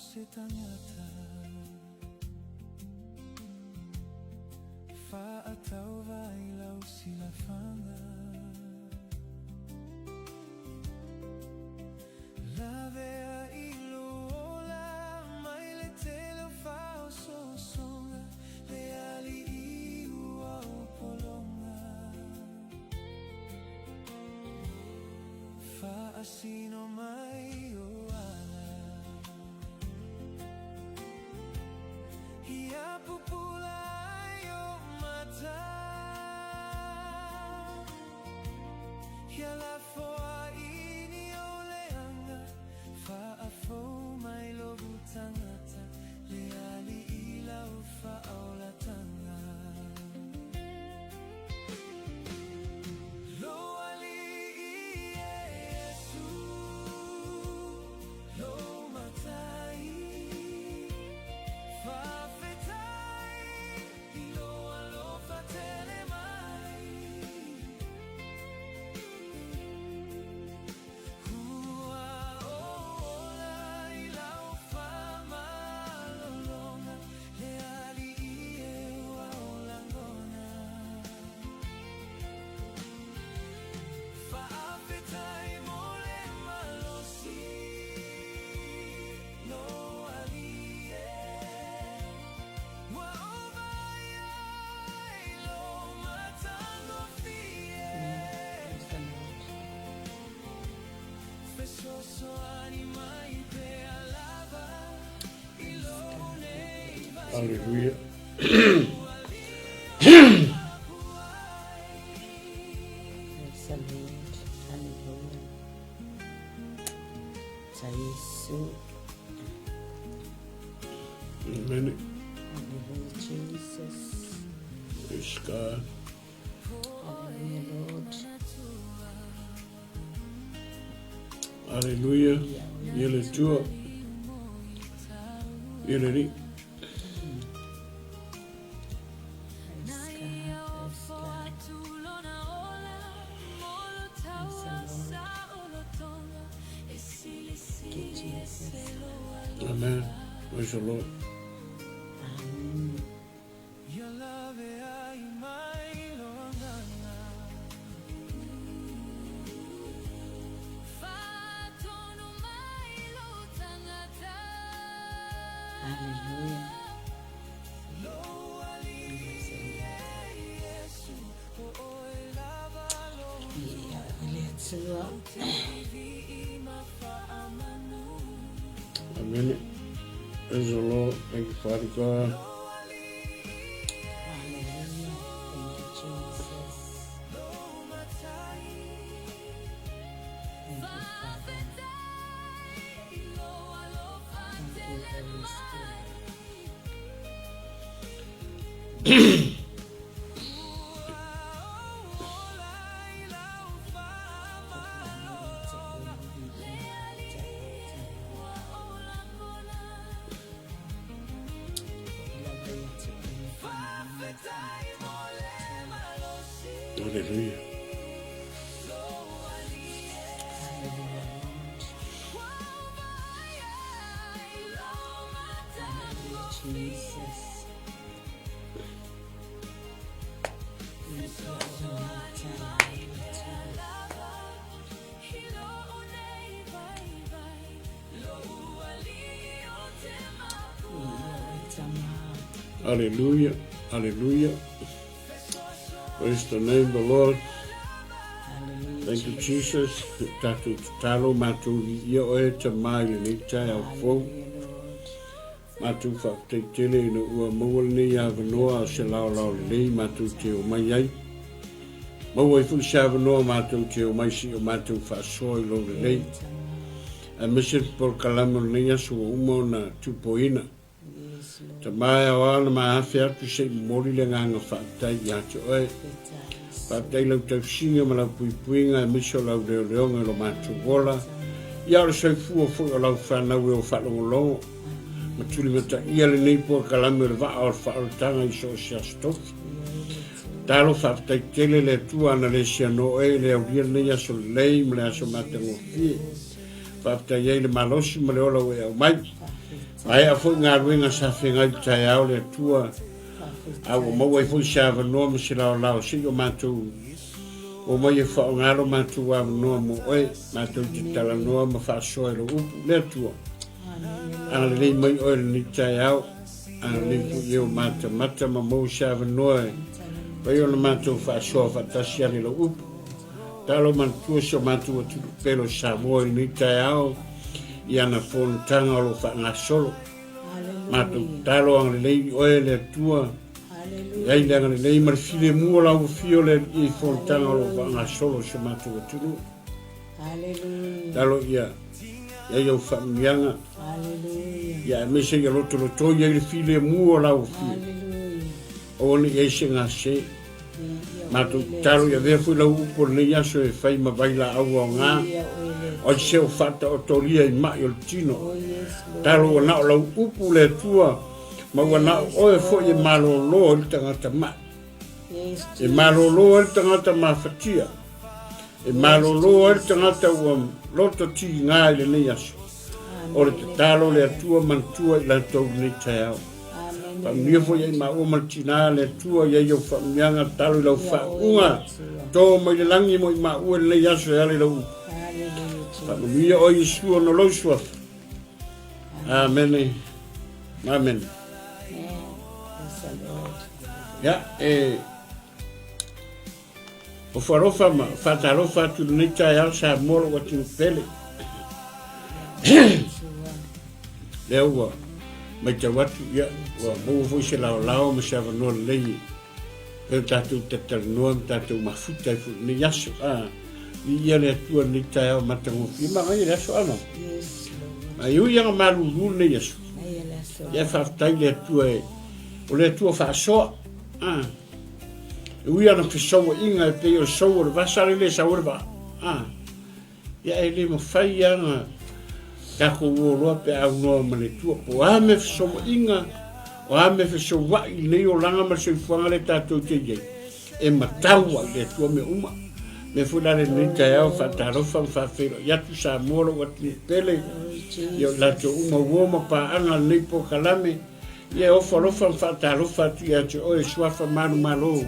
se tangata Whaatauva i lau silafanga Lavea i lou ola mai le tele o faaosoosoga Le alii ua o pologa Faasino mai o ala Ia pupula ai o mata Ia lafo ai ni o leaga Faafou mai lovu tangata Le alii lau faaolatanga Lou alii e Iesu Lou matai Faafetai i lou alofa tele mai Ua ou ola i lau faamalologa Le alii e ua ou lagona Faafetai mo le malosi Lou alii e Ua ou vaai ai lou matagofie Fesoasoani mai pea lava i lou nei Hallelujah. Praise the Lord. Hallelujah. Jesu. Amen. Hallelujah, Jesus. Praise God. Hallelujah, Lord. Hallelujah. Ia le Atua. Ia le Alii. Praise God. Praise God. Praise the Lord. Thank you, Jesus. Amen. Praise the Lord. Amen. Hallelujah. Ia le Atua. Amen. Praise the Lord. Thank you, Father God. Hallelujah. Thank you, Jesus. Thank you, Father. Thank you, Holy Spirit. Hallelujah. Hallelujah, Lord. Hallelujah, Jesus. Hallelujah. Hallelujah. Praise the name of the Lord. Hallelujah, Thank you, Jesus. Tatou tatalo matou viia oe Tama i lenei taeao fou. Hallelujah, Lord. Matou faafetai tele ina ua maua lenei avanoa o se laolao lelei matou te omai ai. Maua ai foi se avanoa matou te omai seia o matou faasoa i lou lelei. Aemaise le polokalame o lenei aso ua uma ona tupoina. Yes, Lord. Tama e ao lava ona ma afe atu se i momoli le agaga faafetai ia te oe. Faafetai i lau tausiga ma lau puipuiga aemaise o lau leoleoga i lo matou ola. Ia o le soifua foi o lau fanau e o faalogologo ma tulimataia lenei polokalame o le vaa o le faaolataga i so o se aso tofi. Talo faafetai tele le Atua ana le sianoa oe e le aulia lenei aso lelei ma le aso matagofie. Faafetai ai le malosi ma le ola ua e aumai. Maea foi galuega sa feagai i le taeao le Atua, a ua maua ai foi se avanoa ma se laolao se i o matou omai e faaaoga lo matou avanoa mo oe, matou te talanoa ma faasoa i lou upu. Le Atua, agalelei mai oe i lenei taeao, agalelei foi i e o matamata ma maua se avanoa e fai ona matou faasoa faatasi ale i lau upu. Talo manatua si o matou atunuu pele o Samoa i lenei taeao i ana fonotaga o lo o faagasolo. Matou tatalo agalelei i oe le Atua, i ai le agalelei ma le filemu o lau afio le Alii i fonotaga o lo o faagasolo i si o matou atunuu. Talo ia i ai au faamanuiaga, ia aemaise ia lotolotoi ai le filemu o lau afio. Aua ne i ai se gase. Matou tatalo ia avea foi lau upu o lenei aso e fai ma vailaau aoga, o ai se o faataotolia i mai o le tino. Talo ua na o lau upu le Atua, ma ua na o oe foi e malolo ai le tagata mai. E malolo ai le tagata mafatia. E malolo ai le tagata ua loto tiga i lenei aso. O le tatalo le Atua manatua i latou i lenei taeao. Faamanuia foi ia i maua ma le tina le Atua i ai au faamanuiaga talo i lau faauuga. To mai le lagi mo i maua i lenei aso e ala i lau upu. Faamanuia oe Iesu ona o lou suafa. Amene. Amene. Ia, e Ofo alofa ma faatalofa atu i lenei taeao Samoa lou atunuu pele. Lea ua matau atu, ia, ua maua foi se laolao ma se avanoa lelei e o tatou tatalanoa ma tatou mafuta ai foi i lenei aso. Ah, viia le Atua i lenei taeao matagofie. Manaia le aso ana. Ma e ui ana malulu lenei aso. Ia faafetai le Atua e o le Atua faasoa. Ah. E ui ana fesauaiga e pei o le sau o le vasa le le sau o le vaa. Ah. Ia e le mafai ana tatou o loa pe aunoa ma le Atua. Po o a mea fesauaiga, o a mea fesauai i lenei olaga ma le soifuaga lea tatou te i ai, e matau ai le Atua mea uma. Mea foi la lenei taeao faatalofa ma faafeiloai atu Samoa lou atunuu pele, ia o latou uma uo ma paaga lenei polokalame, Ia e ofo alofa ma faatalofa atu ia te oe, Suafa manumalo,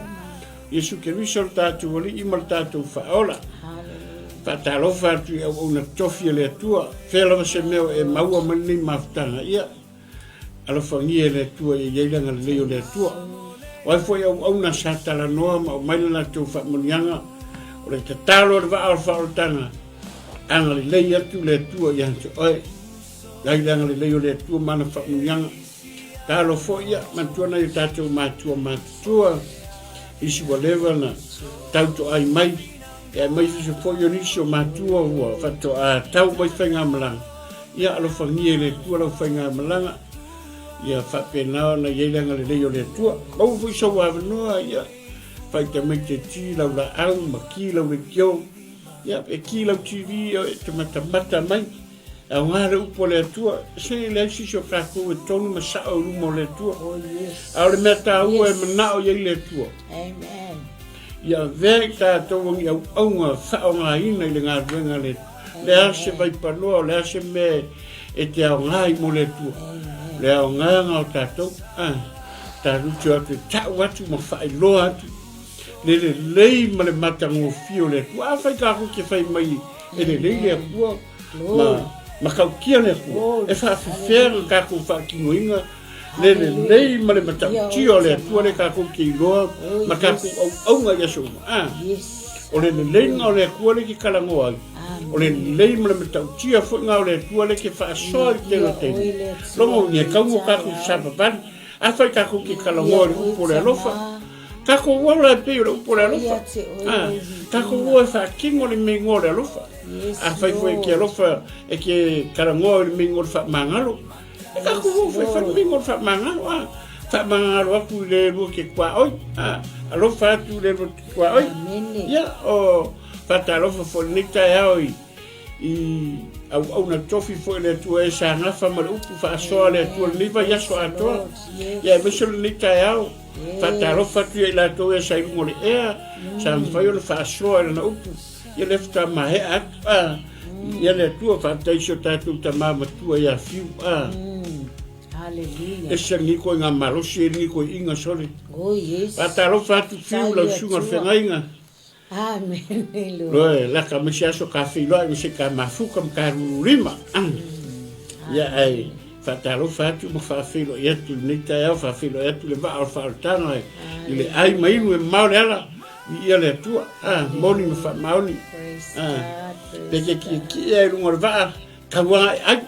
Iesu Keriso lo tatou Alii ma lo tatou Faaola. Faatalofa atu i auauna tofi a le Atua, fea lava se mea o e maua mai lenei mafutaga, ia alofagia e le Atua ia i ai le agalelei o le Atua. O ai foi auauna sa talanoa ma aumai le latou faamanuiaga, o le tatalo a le vaa o le faaolataga, agalelei atu le Atua ia te oe. Lai le agalelei o le Atua ma ana faamanuiaga. Talo foi ia, manatua nai o tatou matua matutua, isi ua leva na tautoai mai, e aemaise foi o nisi o matua ua faatoa tau mai faigamalaga. Ia alofagia e le Atua lau faigamalaga, ia faapena ona i ai le agalelei o le Atua. Maua foi sou avanoa, ia faita mai te ti lau laau ma ki lau leitio, ia e ki lau TV e te matamata mai. E aoga le upu a le Atua, se e leai se isi o tatou e tonu ma sao i luma o le Atua. Oh, yes. A o le mea taua yes. e manao i ai le Atua. Amen. Ia avea i tatou o ni auaunga faaaogaina i le galuega a le Atua. Le a se vaipanoa, o le a se mea e te aoga ai mo le Atua. Le aogaga o tatou, ah, tatou te o atu e tau atu ma faailoa atu le lelei ma le matagofie o le Atua. Afai tatou te fai mai e lelei le Atua, ma matautia le Atua, e faafefea le tatou faatinoina le lelei ma le matautia o le Atua le tatou te iloa ma tatou auauna i aso uma. Ah, o le leleiga o le Atua le ke talanoa ai. O le lelei ma le matautia foi nga o le Atua le ke faasoa i le tele o taimi. Logo ni e kau o tatou savavali. Afai tatou te talanoa i le upu o le alofa, tatou ola e pei o le upu o le alofa. Ah, tatou o e faatino le meigoa o le alofa. Afai foi e te alofa e te talanoa i le meigoa o le faamagalo, e tatou o foi e fai le meigoa o le faamagalo. Ah, faamagalo atu i le lua te tuaoi. Ah, alofa atu i le lua te tuaoi. Ia, o faatalofa foi lenei taeao i i auauna tofi foi le Atua e sa gafa ma le upu faasoa le Atua lenei vaiaso atoa. Ia aemaise o lenei taeao, faatalofa atu ia i latou e sa i luga o le ea, sa mafai ona faasoa i lana upu, ia lea faatoa maea atu. Ah, Ia le Atua, faafetai i si o tatou tama matua ia Fiu, a. Hallelujah. Ese lenei koiga malosi e lenei koiiga sole. Oh yes. Faatalofa atu Fiu lau susuga o le feagaiga. Amen. Lord. Loe, laka mai se aso ka feiloai ma se ka mafuka ma ka lululima. Ia ai, faatalofa atu ma faafeiloai atu i lenei taeao, faafeiloai atu le vaa o le faaolataga i le ai ma inu e mamao le ala, viia le Atua, moni ma faamaoni. Pe te tietie ai i luga o le vaa, tauaga e ai,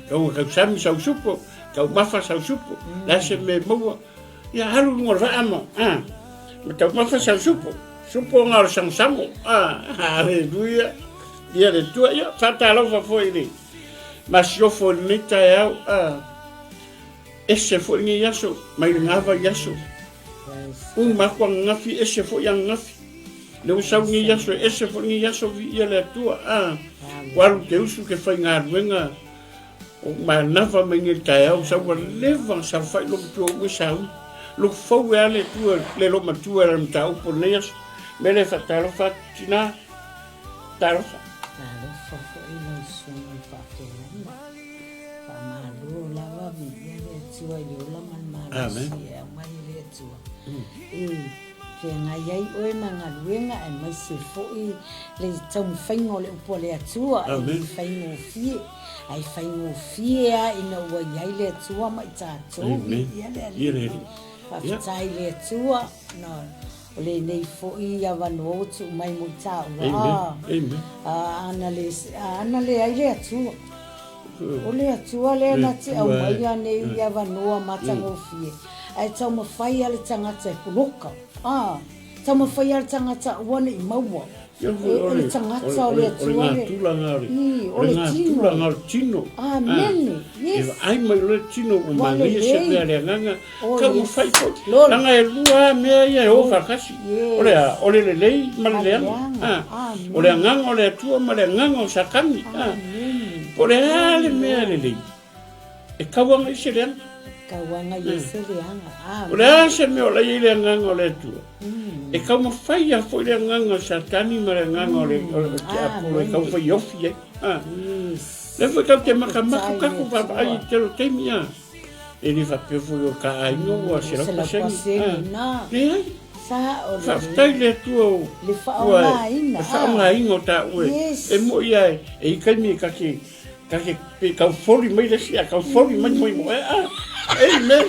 tauga tausami sau supo, taumafa sau supo, le a se mea e maua, ia alu i luga o le vaa ma, ma taumafa sau supo, supo na o le sagosago, haleluia, ia le Atua, ia faatalofa foi i le masiofo i lenei taeao, ese foi lenei aso, mai le gava i aso, uma aku ananafi, ese foi ananafi, le ua sau lenei aso, ese foi lenei aso, viia le Atua, ua alu te usu ke faigaluega, o manava mai nei taeao, sa ua leva ona saofai lou matua ua sauni, lou fou e a le Atua, le lou matua e ala mataupu o lenei aso, mea lea e faatalofa atu tina, talofa. Talofa foi lau susuga i le faafeagaiga. Faamalo lava viia le Atua i le ola ma le malosi e aumai e le Atua. E feagai ai oe ma galuega aemaise foi le taumafaiga o le upu a le Atua e le faigofie. Ae faigofie lava ina ua i ai le Atua ma i tatou. Viia le Alii. Faafetai i le Atua na O lenei foi avanoa ua tuu mai mo i taua. Amen. A ana leai le Atua. O le Atua lea na te aumaia nei avanoa matagofie, ae taumafai lava le tagata e poloka. A, taumafai lava le tagata aua ne i maua. O le tagata o le Atua le. I, o le tino. O le tino. Amene. Yes. E vaai mai loa le tino ua manaia se mea a le agaga. Taumafai foi. Leaga e lua lava mea ia e o faatasi. O le a? O le lelei ma le leaga. O le agaga o le Atua ma le agaga o Satani. Po o le a le mea lelei, e tauaga i se leaga. Tauaga i se leaga. O le a se mea o la e i ai le agaga o le Atua, e taumafai lava foi le agaga o Satani ma le agaga o le tiapolo e taumafai e ofi ai. Lea foi tatou te matamata tatou vaavaai i le tele o taimi. E le faapea foi o ka aiga ua 100%. Leai. Faafetai i le Atua o le faaaogaina. Le faaaogaina o taua e moi lava e i ai taimi e ta te ta te pe tau foli mai le isi ae tau foli mai moemoe a. Amen.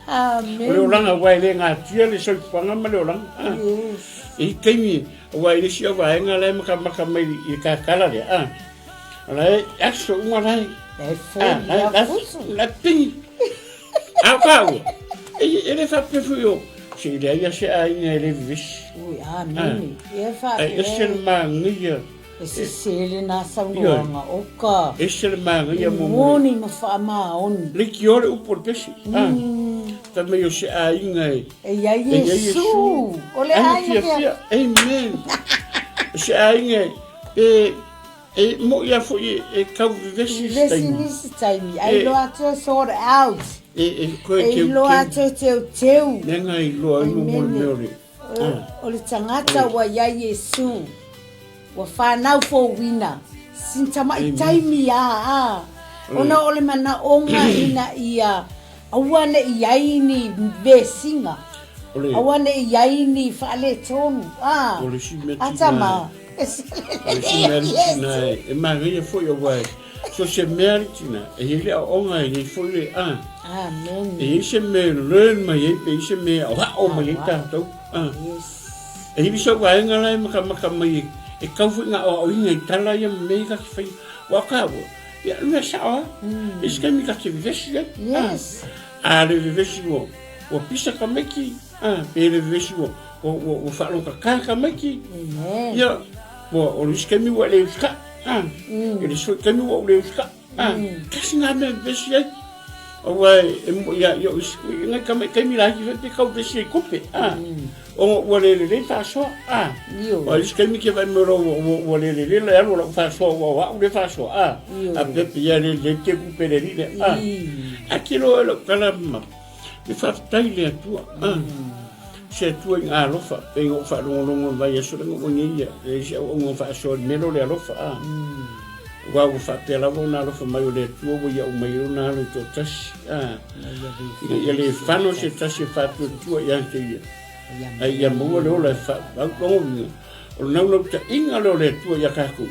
Amen. O le olaga aua e le gatia le soifuaga ma le olaga. Yes. E i ai taimi aua i le isi au vaega la e matamata mai i le tatala lea a. O la e aso uma la e. E foli a fusu. La pingi. A o kāua, e le faapea foi o, se i leai lava se aiga e le vevesi. Ui, amene. E faapea. Ae ese le manaia. E sese lena saunoaga, oka. Ese le manaia mo. E moni ma faamaoni. Leitioa le upu o le pesi. Fai mai o se aiga e. E i ai Iesu. O le aiga fiafia. Amen. O se aiga e. E moʻi lava foi e tau vevesi isi taimi. Vevesi nisi taimi. Ai loa atu e sort out. E, e koe teu teu. E iloa atu e teuteu. Leaga e iloa ai mo le mea o le. O le tagata ua i ai Iesu. Ua fanau fouina. Sina tamai taimi a a. Ona o le manaoga ina ia aua ne i ai ni vesiga. Aua ne i ai ni faaletonu. A. O le isi mea tina. Atama. O le isi mea le tina e manaia foi aua e so se mea le tina e i ai le aoaoga e i ai foi le a. Amen. E i ai se mea e learn mai ai pe i ai se mea e aoao mai ai tatou. A. Yes. E i ai sau vaega la e matamata mai e tau foi ina aoaoina i tala ia ma mea ia ta te faia. Aua o taua, ia o le mea sao lava. E isi taimi ta te vevesi ai. Yes. A le vevesi ua ua pisa tamaiti, a pe le vevesi ua ua ua ua faalogata tamaiti. Amen. Ia, ua o le isi taimi ua e le usitaʻi, a. I le isi foi taimi ua ou le usitaʻi, a. Tasi na mea e vevesi ai. Aua e moʻi lava ia o isi nai tamai taimi laiti foi pe tau vevesi ai i tupe, a. Ona ua le lelei faasoa, a. Ioe. Aua o le isi taimi e te vaai mai loa ua ua ua le lelei le alu o lau faasoa aua o a'u lea e faasoa, a. A pea pei lava e le lelei te tupe le alii lea, a. Ae tilo oe i lau tala ma, e faafetai i le Atua, a. Se Atua ina alofa, pei ona ou faalogologo i le vaiaso lea na uma nei ia, e leai se auauna na faasoa i le mea lea o le alofa, a. Aua ua faapea lava ona alofa mai o le Atua ua ia aumai ai Lona Alo e toatasi, a. Ina ia le fano se tasi e faatuatua ia te Ia, ae ia maua le ola e faavavau. Lona uiga, o le naunautaiga lea o le Atua ia tatou,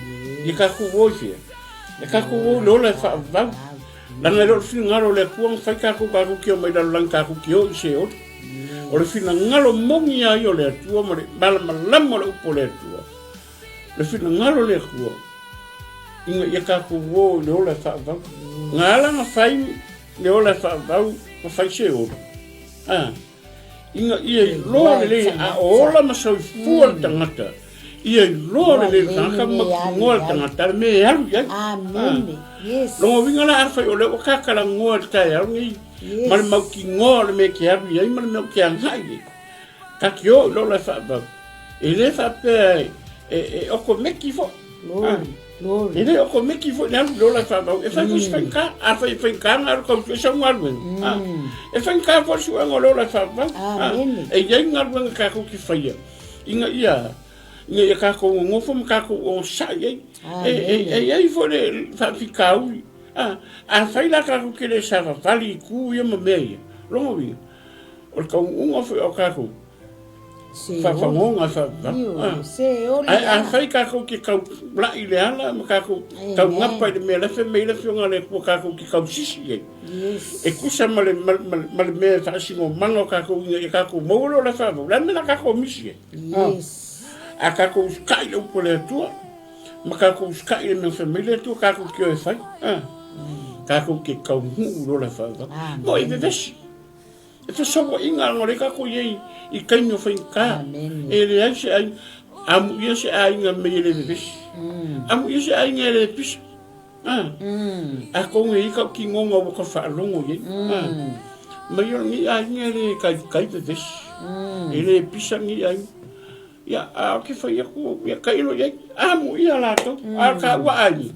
ia tatou o i fea? Ia tatou o i le ola e faavavau. Leaga e le o le finagalo o le Atua na fai tatou tatou te omai i lalolagi tatou te o i Seoli. O le finagalo moni lava ia o le Atua ma le malamalama o le upu o le Atua, le finagalo o le Atua, ina ia tatou o i le ola e faavavau. Na ala ona fai le ola e faavavau ma fai Seoli, a, ina ia iloa lelei a o ola ma soifua le tagata, ia iloa lelei le tagata ma mautinoa le tagata le mea e alu i ai. Amene. Yes. Lona uiga la afai o lea ua tatalanoa i le taeao lenei ma le mautinoa o le mea e te alu i ai ma le mea ou te agai i ai, ta te o i le ola e faavavau. E le faapea e okomeki foi. Glory. Glory. E le okomeki foi le alu i le ola e faavavau. E fai foi si faigata. Afai e faigata ona alu tau sue sau galuega. E faigata foi le suega o le ola e faavavau. Amene. E i ai galuega tatou te faia ina ia ina ia tatou nonofo ma tatou onosai ai. E i ai foi le faafitauli. Afai la tatou te le savavali i itu ia ma mea ia, lona uiga, o le taunuuga foi o tatou faafagoga e faavavau. Ae afai tatou te taulai i le ala ma tatou taugapa i le mea la e fai mai ai le Afioga a le Atua tatou te tausisi i ai, e tusa ma le mea e faasinomaga o tatou ina ia tatou maua le ola faavavau, o le a le mea o le a tatou misi ai? A tatou usitai i le upu a le Atua ma tatou usitai i le mea na fai mai le Atua tatou te o e fai, tatou te taunuu i le ola faavavau. Mo i vevesi. E fesouaiga leaga o lea tatou i ai i taimi o faigata. E leai se aiga, amuia se aiga mei e le vevesi. Amuia se aiga e le pisa. Atonu e i ai kau tinoga ua ka faalogo i ai. Mai o lenei aiga e le taitai vevesi. E le pisa lenei aiga. Ia, a ou te fai atu, ia tailo i ai, amuia latou, a o taua aiga,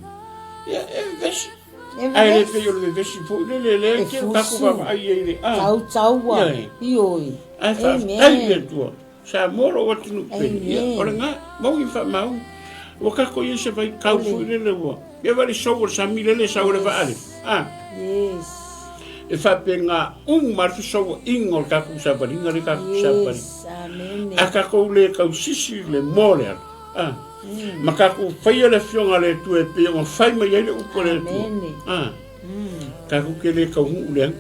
ia, e vevesi. Ae le pei o le vevesi foi lele, lea e te tatou vaavaai i ai i le, a. Tau taua, ioe. Ae faafetai i le Atua, Samoa lou atunuu pele, ia, o lena, moni ma faamaoni. Ua tatou i ai se vaitau foi lele ua, ia vaai le sou o le sami lele e sau e le vaa lea, a. Yes. E faapena uma lava le fesouaiga o le tatou savaliga lea tatou te savali. Yes, amene. A tatou le tausisi i le moa o le ala, a, ma tatou faia le Afioga a le Atua e pei ona fai mai ai le upu a le Atua, Amene. a, tatou te le taunuu leaga.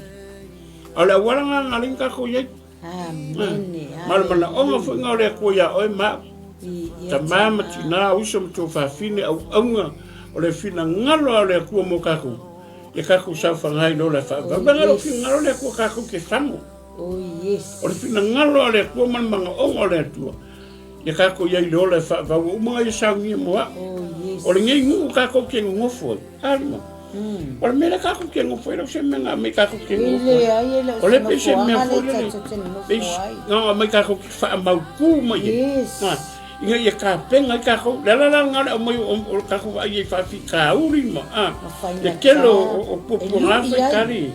A o le auala lena na ala ai ona tatou i ai. Amene. Ma le manaoga foi lena o le Atua ia oe ma au, Viia tama ma tina, uso ma tuafafine, auauna, o le finagalo lava o le Atua mo tatou, ia tatou saofaga ai loa le faavavau. Leaga o le finagalo o le Atua tatou te fago. Oh yes. O le finagalo a le Atua ma le manaoga o le Atua, ia tatou i ai i le ola e faavavau. Ua uma ona ia saunia mo au. Oh yes. O lenei nuu tatou te nonofo ai. A lima. O le mea lea tatou te nonofo ai, e le o se mea na aumai tatou te nonofo ai. E leai, e le o O se lea pei se mea nofoaga foi lea lele, tatou te nonofo pei ai. na ona aumai tatou te faamautu mai ai. Yes. A, ina ia tapena ai tatou. Le ala la lena o le aumai o le tatou vaai ai faafitauli ma, a, Ma le faigata. tele o E puapuaga lui ai. faitali,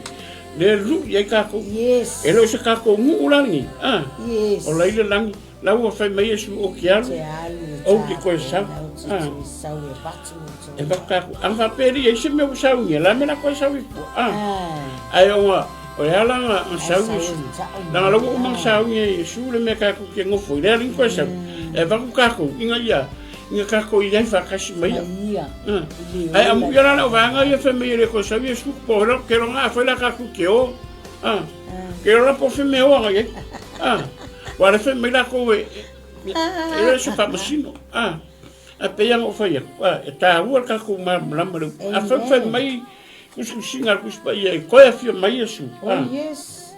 le lui ai tatou. Yes. E le o se tatou nuu la lenei, a, Yes. o la i le lagi, la ua fai mai Iesu, ou te alu, Te alu e ou te toe tapena, sau. ou te A. toe sau e avatu outou. E avatu tatou. A faapea e leai se mea ua saunia, o le a le mea o le a toe sau ai fua, a. A. Ae ona o le ala na Ae sau sau Iesu, e tau leaga la ua uma mai. ona saunia e Iesu le mea tatou te nofo ai, lea alii toe sau, e avatu tatou ina ia ina tatou i ai faatasi ma ia. Ma ia. A. I le Ae ola amuia la le i auvaega ia fai mai e le toe sau Iesu, po o ke loga afai la tatou te o. A. Ke lola po o fai mea o aga i ai. A. Ua le fai mai latou e e le o se faamasino. A. Ae pei lava ona ou fai atu, a, e taua le tatou malamalama i le upu. Afai ua fai mai tusitusiga a le Tusi Paia e toe afio mai Iesu, Oh a, yes.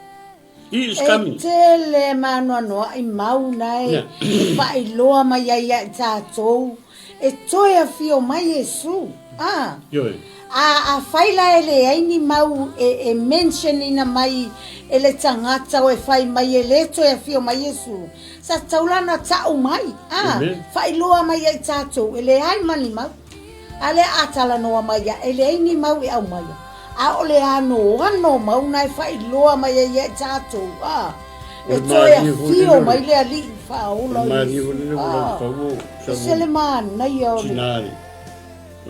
He is E coming. tele ma anoanoai mau na e Yeah. e faailoa mai ai ia i tatou e toe afio mai Iesu. A. Ioe. A afai la e leai ni mau e, e mention ina mai e le tagata o e fai mai e le toe afio mai Iesu, sa tatau la ona ta'u mai, a, Amen. faailoa mai ia i tatou e leai ma ni mau. A lea a talanoa mai ia, e leai ni mau e aumaia, a o le anoano mau na e faailoa mai ai ia i tatou, a. E toe afio mai le Alii faaola o Iesu. Ah, ese le manaia o le.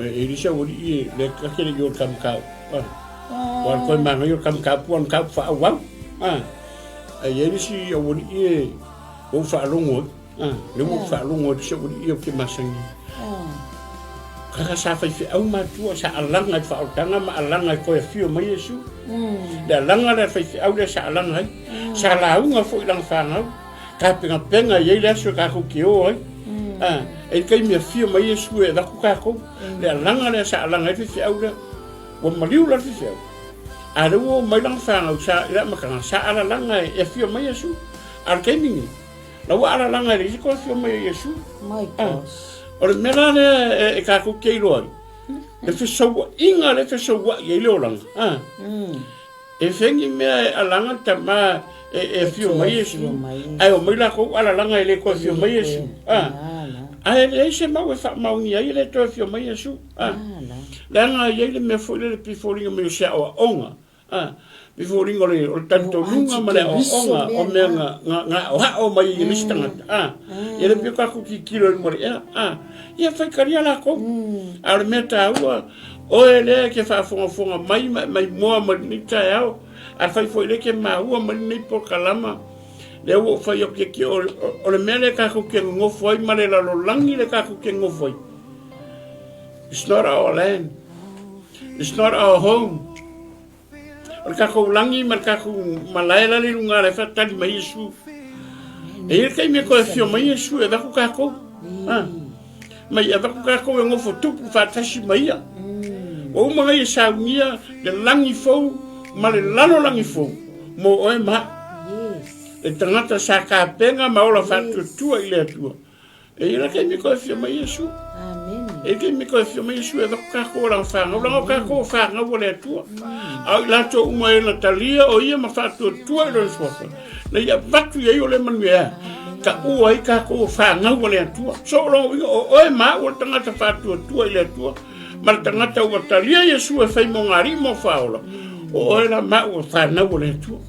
E le se aualii e le kake le i o le kamukau. Ah. Wa koe manaia o le kamukau pua le faaauau. Ah. Ae i ai le isi aualii e ua ou faalogo ai. Ah, le ua ou faalogo ai le isi aualii ou te masani. Kaka sa faifeau matua, sa alaga i le faaolataga ma alaga i toe afio mai Iesu. Le alaga lea a le faifeau lea sa alaga ai. Sa lauga foi i lana fanau, tapenapenaga e i ai le aso e tatou te o ai. Ah, e i ai le taimi e afio mai Iesu e avatu tatou. Le alaga lea sa alaga ai le faifeau lea. Ua maliu la le faifeau. A o lea ua oo mai lana fanau sa i le amataga, sa alalaga e afio mai Iesu. A o le taimi lenei, la ua alalaga e leai se toe afio mai o Iesu. My gosh. O le mea la lea e tatou te iloa ai, le fesauaiga lea e fesauai ai le olaga, a, e fai ni mea e alaga le tama e afio mai Iesu, ae omai latou alalaga e le toe afio mai Iesu, a, ae leai se mau e faamaonia ai e le toe afio mai Iesu, a, leaga e i ai le mea foi lele pei e foliga mai o se aoaoga, A, pei foliga o le, o le talitonuga ma le aoaoga o mea na, na, na aoao mai ai e le isi tagata, a, ia le pei o tatou tilotilo i luma o le ea, a, ia faitalia latou. A o le mea taua, oe lea e te faafogafoga mai ma e maimoa mai lenei taeao, afai foi lea e te maua mai lenei polokalama, lea ua ou fai atu ia te oe, o le mea lea tatou te nonofo ai ma le lalolagi lea tatou te nonofo ai, it's not our land. It's not our home. O le tatou lagi ma le tatou malae la le i luga la e faatali mai Iesu. E i ai le taimi e toe afio mai Iesu e avatu tatou. Ha. Mai avatu tatou e nofo tupu faatasi ma ia. Ua uma ona ia saunia le lagi fou ma le lalolagi fou mo oe ma au. Le tagata sa tapena ma ola faatuatua i le Atua. E i ai la taimi e toe afio mai Iesu. E i ai taimi e toe afio mai Iesu e avatu tatou o lana fanau, leaga o tatou o fanau a le Atua. A o i latou uma e na talia o ia ma faatuatua i lona suafa, na ia avatu i ai o lea manuia ea, taua ai tatou o fanau a le Atua. So o lona uiga, o oe ma au o le tagata faatuatua i le Atua, ma le tagata ua talia Iesu e fai mo ngā alii mo faaola, o oe la ma au o fanau a le Atua.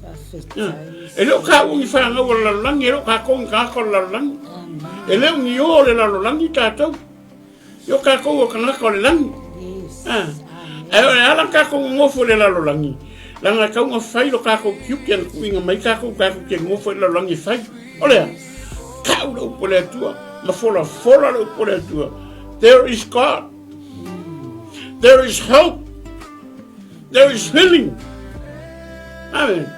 E le o kāua ni fanau a le lalolagi, e le o kākou ni tagata o le lalolagi. E le o ni ō o le lalolagi tātou. E o kākou o tagata o le lagi. Ah. Ae o le ala kākou nonofo i le lalolagi, leaga e tau na fai lo kākou tiute na tuuina mai kākou kākou te nonofo i le lalolagi e fai. O le a? Kau le upu a le Atua, ma folafola le upu a le Atua. There is God. There is hope. There is healing. Amen.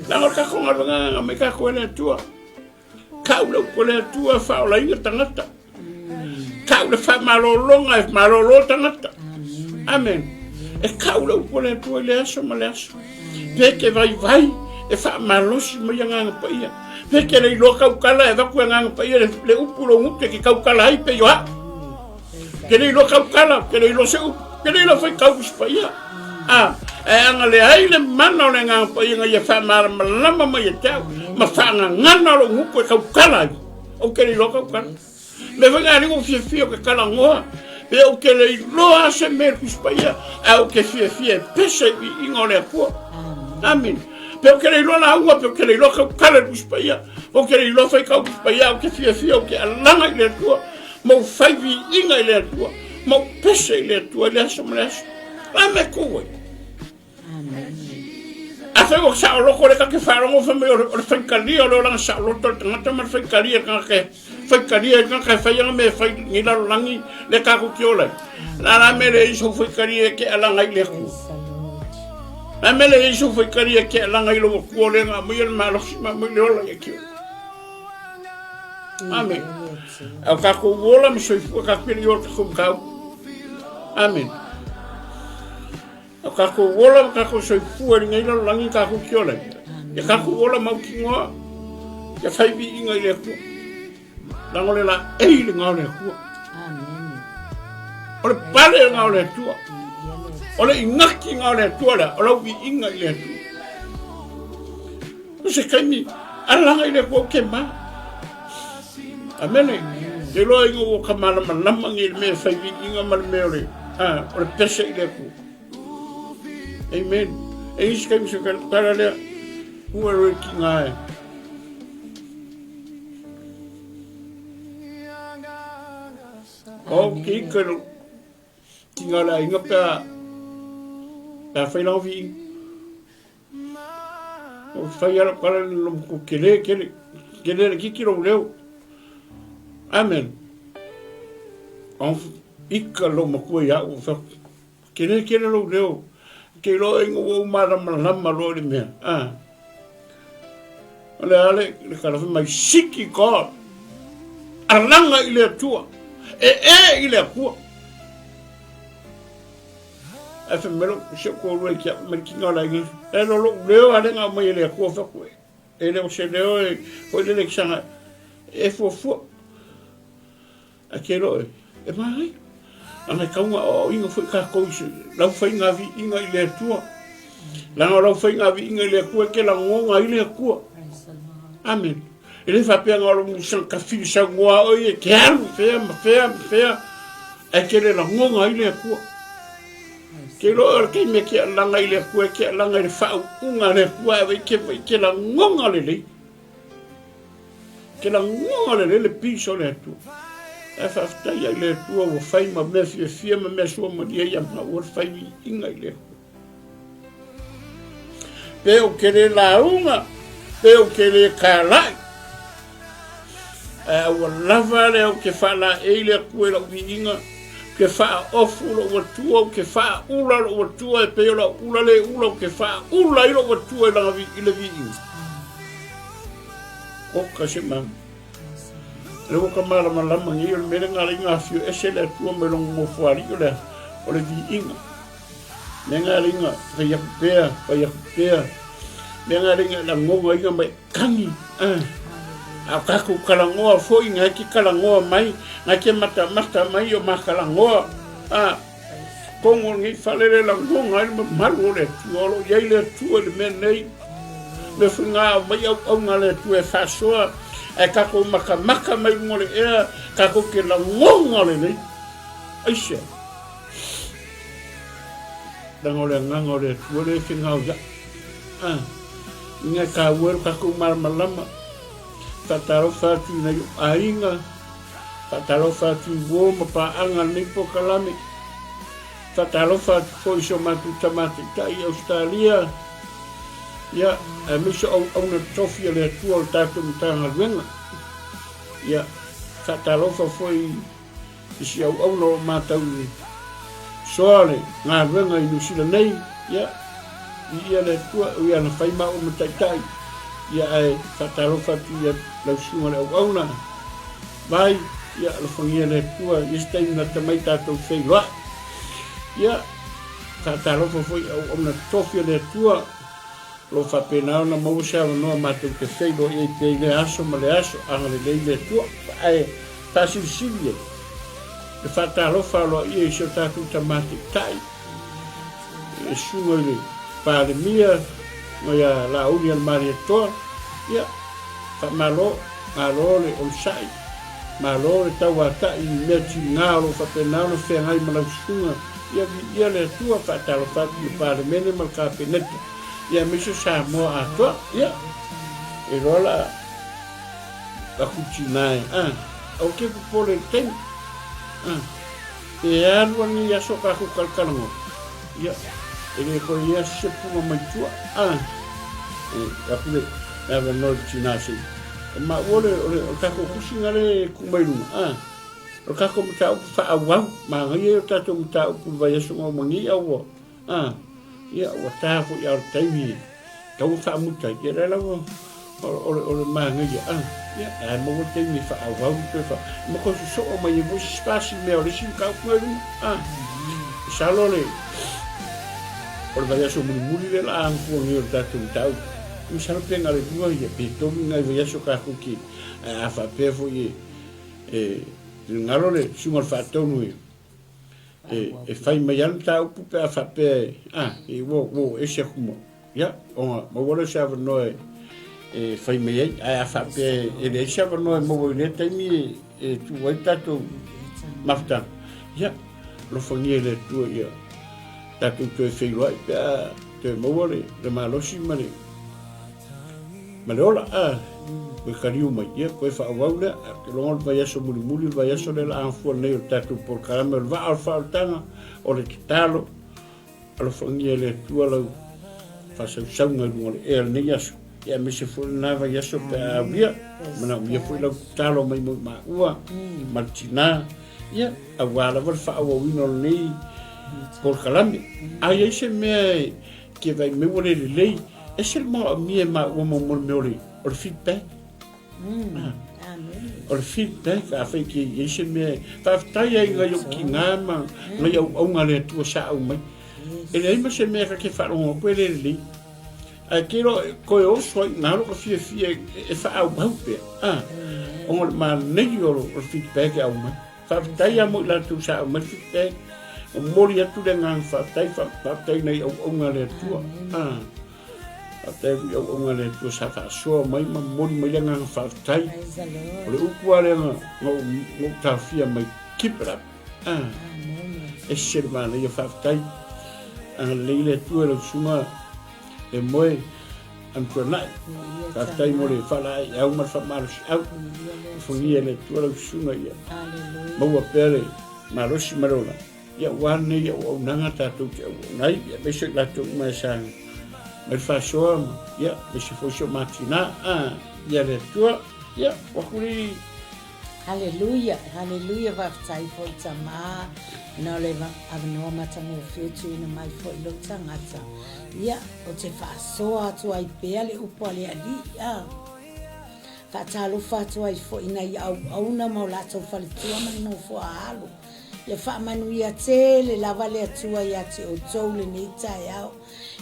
Leaga o le tatou galuega na aumai tatou e le Atua. Tau le upu a le Atua e faaolaina tagata. Tau le faamalologa e malolo tagata. Amen. E tau le upu a le Atua i le aso ma le aso. Pe te vaivai e faamalosi mai Agaga Paia. Pe te le iloa tautala e avatu e Agaga Paia le, le upu lou gutu e te tautala ai pe i o au. Ke le iloa tautala, ke le iloa se upu, ke le iloa faitau Tusi Paia. A, ae ana leai le mana o le Agaga Paia ina ia faamalamalama mai ia te au, ma faagagana lou gutu e tautala ai, ou te le iloa tautala. Mea foi na alii ou fiafia ou te talanoa, pe ou te le iloa se mea i le Tusi Paia, ae ou te fiafia e pese i viiga o le Atua. Amene. Pe ou te le iloa lauga, pe ou te le iloa tautala i le Tusi Paia, pe ou te le iloa faitau Tusi Paia, ae ou te fiafia ou te alaga i le Atua, ma ou fai viiga i le Atua, ma ou pese i le Atua i le aso ma le aso. O le a mea tou ai? Afai ua saoloto lea ta te faalogo fai mai o le faitalia o le olaga saoloto o le tagata ma le faitalia le tagata e faitalia le tagata e fai ana mea e fai nei lalolagi lea tatou te ola ai. O le a la mea leai sou faitalia e te alaga i le Atua? O le a mea leai sou faitalia e te alaga i lou Atua lea na aumaia le malosi ma aumai le ola ia te oe? Amen. A o tatou ola ma soifua tatou e le i ola tatou mataupu. Amen. O tatou ola ma tatou soifua i lenei lalolagi tatou te ola ai. Ia tatou ola mautinoa, ia fai viiga i le Atua. Leaga o le laei lena o le Atua. O le pale lena o le Atua. O le inaki lena o le Atua lea, o lau viiga i le Atua. O se taimi, alaga i le Atua ou te ma. Amene. Te iloa ina ua ka malamalama nei le mea e fai viiga ma le mea o le, a, o le pese i le Atua. Amen. E isi taimi se tala lea, ua roe ki ngā e. O ke ika lo tinga le aiga pe a pe a fai langa viiga. O fai ala kala le lo ko kele kele kele le kiki lo leo. Amen. O ika lo makua ia o fa kele kele lo leo. Ke lo ingo o malamalama lo le mea. Ah. O le a le, le kala fai mai, Siki God, alaga i le Atua, e e i le Atua. Ae fai mai lou, si ou toalua i ke au, mai le kina o le aiga, e lo lou leo a le nga mai e le Atua, fai atu, e le o se leo e, foi lele ki saga, e fuafua. Ae ke loa e manaia. Ana e tau aoaoina foi tatou i lau faiga viiga i le Atua. Leaga o lau faiga viiga i le Atua e te lagona ai le Atua. Amen. E le faapea na o lou musana tafili saunoa oe e te alu i fea ma fea ma fea, ae te le lagona ai le Atua. Ke iloa o le taimi e te alaga i le Atua, e te alaga i le faauuga a le Atua, ae vai te lagona lelei. Ke lagona lelei le peace o le Atua. Ae faafetai ai le Atua ua fai ma mea fiafia ma mea suamalie ia maua le fai viiga i le Atua. Pe ou te le lauga, pe ou te le kalai, ae aua lava lea ou te faalaei le Atua i lau viiga, ou te faaofu lou Atua, ou te faaula lou Atua e pei o lau ula le ula, ou te faaula ai lou Atua i lana i le viiga. Oka se mana. Le ua ka malamalama nei o le mea le nga le afio ese le Atua mai lona nofoalii o le o le viiga. Mea nga le inga fai aku pea, fai aku pea. Mea nga le inga lagona inga mai kani. Ah. A o kakou kalagoa foi nga ke kalagoa mai, nga ke matamata mai o makalagoa. Ah. Kongo lenei fale le lagona ai le mamalu o le Atua, o lo o i ai le Atua i le mea nei. Mea foi ngā ao mai auauna a le Atua e faasoa, ae tatou matamata mai luga o le ea, tatou te lagona lelei. Aisea? Leaga o le agaga o le Atua lea e fegao iaʻu. Ah, inga e tāua e lo tatou malamalama. Faatalofa atu i nai ou aiga, Faatalofa atu i uo ma paaga lenei polokalame. Faatalofa atu foi i si o matou tama taitai i Ausetalia, ia, aemaise o auauna tofi a le Atua o le tatou Matagaluega. Ia, faatalofa foi i si auauna o lo o matau soa le galuega i Niu Sila nei, ia, viia le Atua, ui ana fai maua ma taitai, ia, ae faatalofa atu i lau susuga le auauna, Vai, ia, alofagia le Atua, i isi taimi lata mai tatou feiloai. Ia, faatalofa foi i auauna tofi a le Atua, o lo o faapena ona maua se avanoa matou te feiloai ai pea i lea aso ma lea aso, agalelei le Atua. Ae faasilisili ai le faatalofa aloaia i si o tatou Tama Taitai, le Susuga i le Palemia ma ia Laauli Alemalietoa, ia, faamalo, malo le onosai, malo le tauatai i mea tiga o lo o faapena ona feagai ma lau susuga, ia viia le Atua, faatalofa atu i le Palemene ma le Kapeneta, ia aemaise Samoa atoa, ia, e iloa la aku tina e, a, aua ke popole i le taimi, a. E alu ana i aso kakou kalakalagoa, ia, e le koe ia se punga mai tua, a, e aku le, le avanoa i le tina se i. O maua le, o le, o le tatou tusi na le tu mai luga, a, o le tatou mataupu faaauau, manaia ia o tatou mataupu i le vaiaso na uma nei a ua, a, ia, ua ta foi a o le taimi e tatau ona faamuta ai, ia lea lava o le, o le manaia, a, ia, ae maua le taimi e faaauau ma toe faa, ma toe sosoo mai ai foi se spasi mea o le isi mataupu mai luga, a. Masalo le, o le vaiaso mulimuli lea la a anatua nei o le tatou mataupu. Masalo pe na o le lua ia, pe tolu nai vaiaso tatou te, ae a faapea foi e, e, finagalo le susuga o le faatonu e, E, e fai mai lava le mataupu pe a faapea e, a, e ua, ua oo ese atu ma, ia, ona maua lea o se avanoa e, e fai mai ai. Ae a faapea e leai se avanoa e maua i lea taimi e, e tuu ai le tatou mafutaga, ia, alofagia e le Atua ia tatou toe feiloai pe a toe maua le, le malosi ma le. Ma le ola, a, koe kaliu mai, ia, koe faaauau lea, ae ou te iloga o le vaiaso mulimuli, le vaiaso lea o le a gafua nei o le tatou polokalame o le Vaa o le Faaolataga, o le tatalo, alofagia e le Atua lau faasausauga i luga o le ea i lenei aso, ia aemaise foi lena vaiaso pe a aulia, manaomia foi lau tatalo mai mo i maua ma le tina, ia, aua lava le faaauauina o lenei polokalame. A i ai se mea e ke vaai mai ua le lelei, ese le manaomia e maua mo le mea o le feedback. O le feedback, afai ke i ai se mea, faafetai ai ngai ou tina ma ngai auauna a le Atua sa aumai. E leai ma se mea ta te faalogo atu e le lelei. Ae te iloa toe oso ai i ina lota fiafia e faaauau pea, ona o le manaia o le feedback e aumai. Faafetai lava mo i latou sa aumai le feedback. Momoli atu le agaga faafetai, faafetai i nai auauna a le Atua. Faafetai atu i auauna a le Atua sa faasoa mai ma momoli mai le agaga faafetai. O le upu lava lea na ou taofia mai, keep it up. Ese le manaia, faafetai. Agalelei le Atua i lau susuga e moe Amituanai. Faafetai mo le faalaeiau ma le faamalosiau. Alofagia e le Atua lau susuga ia maua pea le malosi ma le ola. Ia aua lenei auaunaga tatou te auauna ai, ia aemaise o i latou uma e sa mai le faasoa ma, ia, aemaise foi si o ma tina, a, ia le Atua, ia, ua atu le Haleluia, haleluia, faafetai foi tama na o le avanoa matagofie tuuina mai foi lou tagata. Ia, ou te faasoa atu ai pea le upu a le Alii, a. Faatalofa atu ai foi i nai auauna ma o latou faletua ma le nofoa alo. Ia faamanuia tele lava le Atua ia te outou lenei taeao.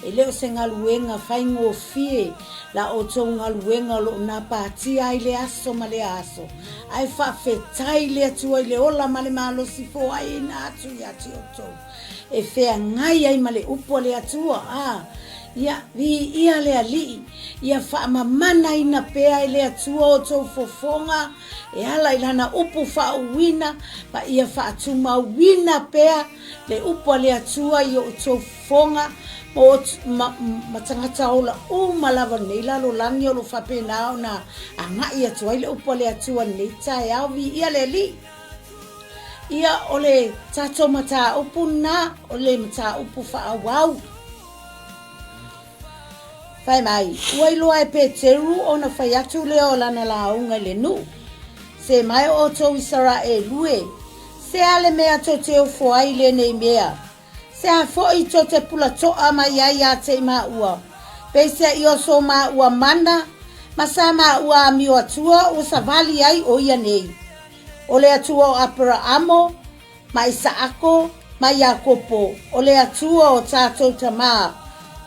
E le o se galuega faigofie la outou galuega o lo o napatia ai lea aso ma lea aso, ae faafetai le Atua i le ola ma le malosi foaiina atu ia te outou e feagai ai ma le upu a le Atua. A Ia, viia le Alii, ia faamamanaina pea e le Atua outou fofoga e ala i lana upu faauuina, ma ia faatumauina pea le upu a le Atua i outou fofoga ma, ma tagata ola uma lava o lenei lalolagi o lo o faapena ona agai atu ai le upu a le Atua i lenei taeao. Viia le Alii! Ia, o le tatou mataupu lena, o le mataupu faaauau. Fai mai, ua iloa e Peteru ona fai atu lea o lana lauga i le nuu. Se mai outou Isaraelu e, se a le mea tou te ofo ai i lenei mea? Se a foi tou te pulatoa mai ai ia te i maua? Peiseai o so maua mana ma sa maua amio atua ua savali ai o ia nei. O le Atua o Aperaamo, ma Isaako, ma Iakopo, o le Atua o tātou tamā,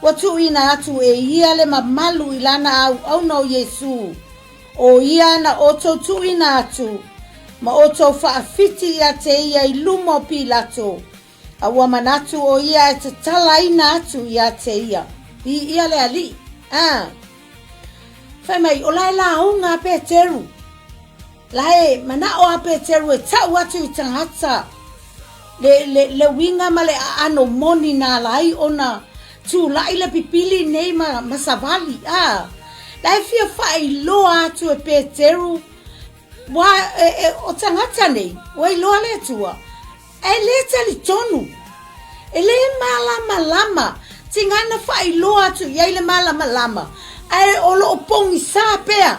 ua tuuina atu e ia le mamalu i lana auauna o Iesū, o ia na outou tuuina atu, ma outou faawhiti ia te ia i luma o Pilato, a ua manatu o ia e tatalaina atu ia te ia. Viia le Alii. A. Fai mai, o la e lauga a Peteru. La e manao a Peteru e tau atu i tagata le, le, le uiga ma le aano moni na ala ai ona tulai le pipili nei ma, ma savali. A, la e fia faailoa atu e Peteru, ua, e, e, o tagata nei, ua iloa le Atua, E le talitonu. E le malamalama. Tiga na faailoa atu i ai le malamalama, ae o lo o pogisa pea.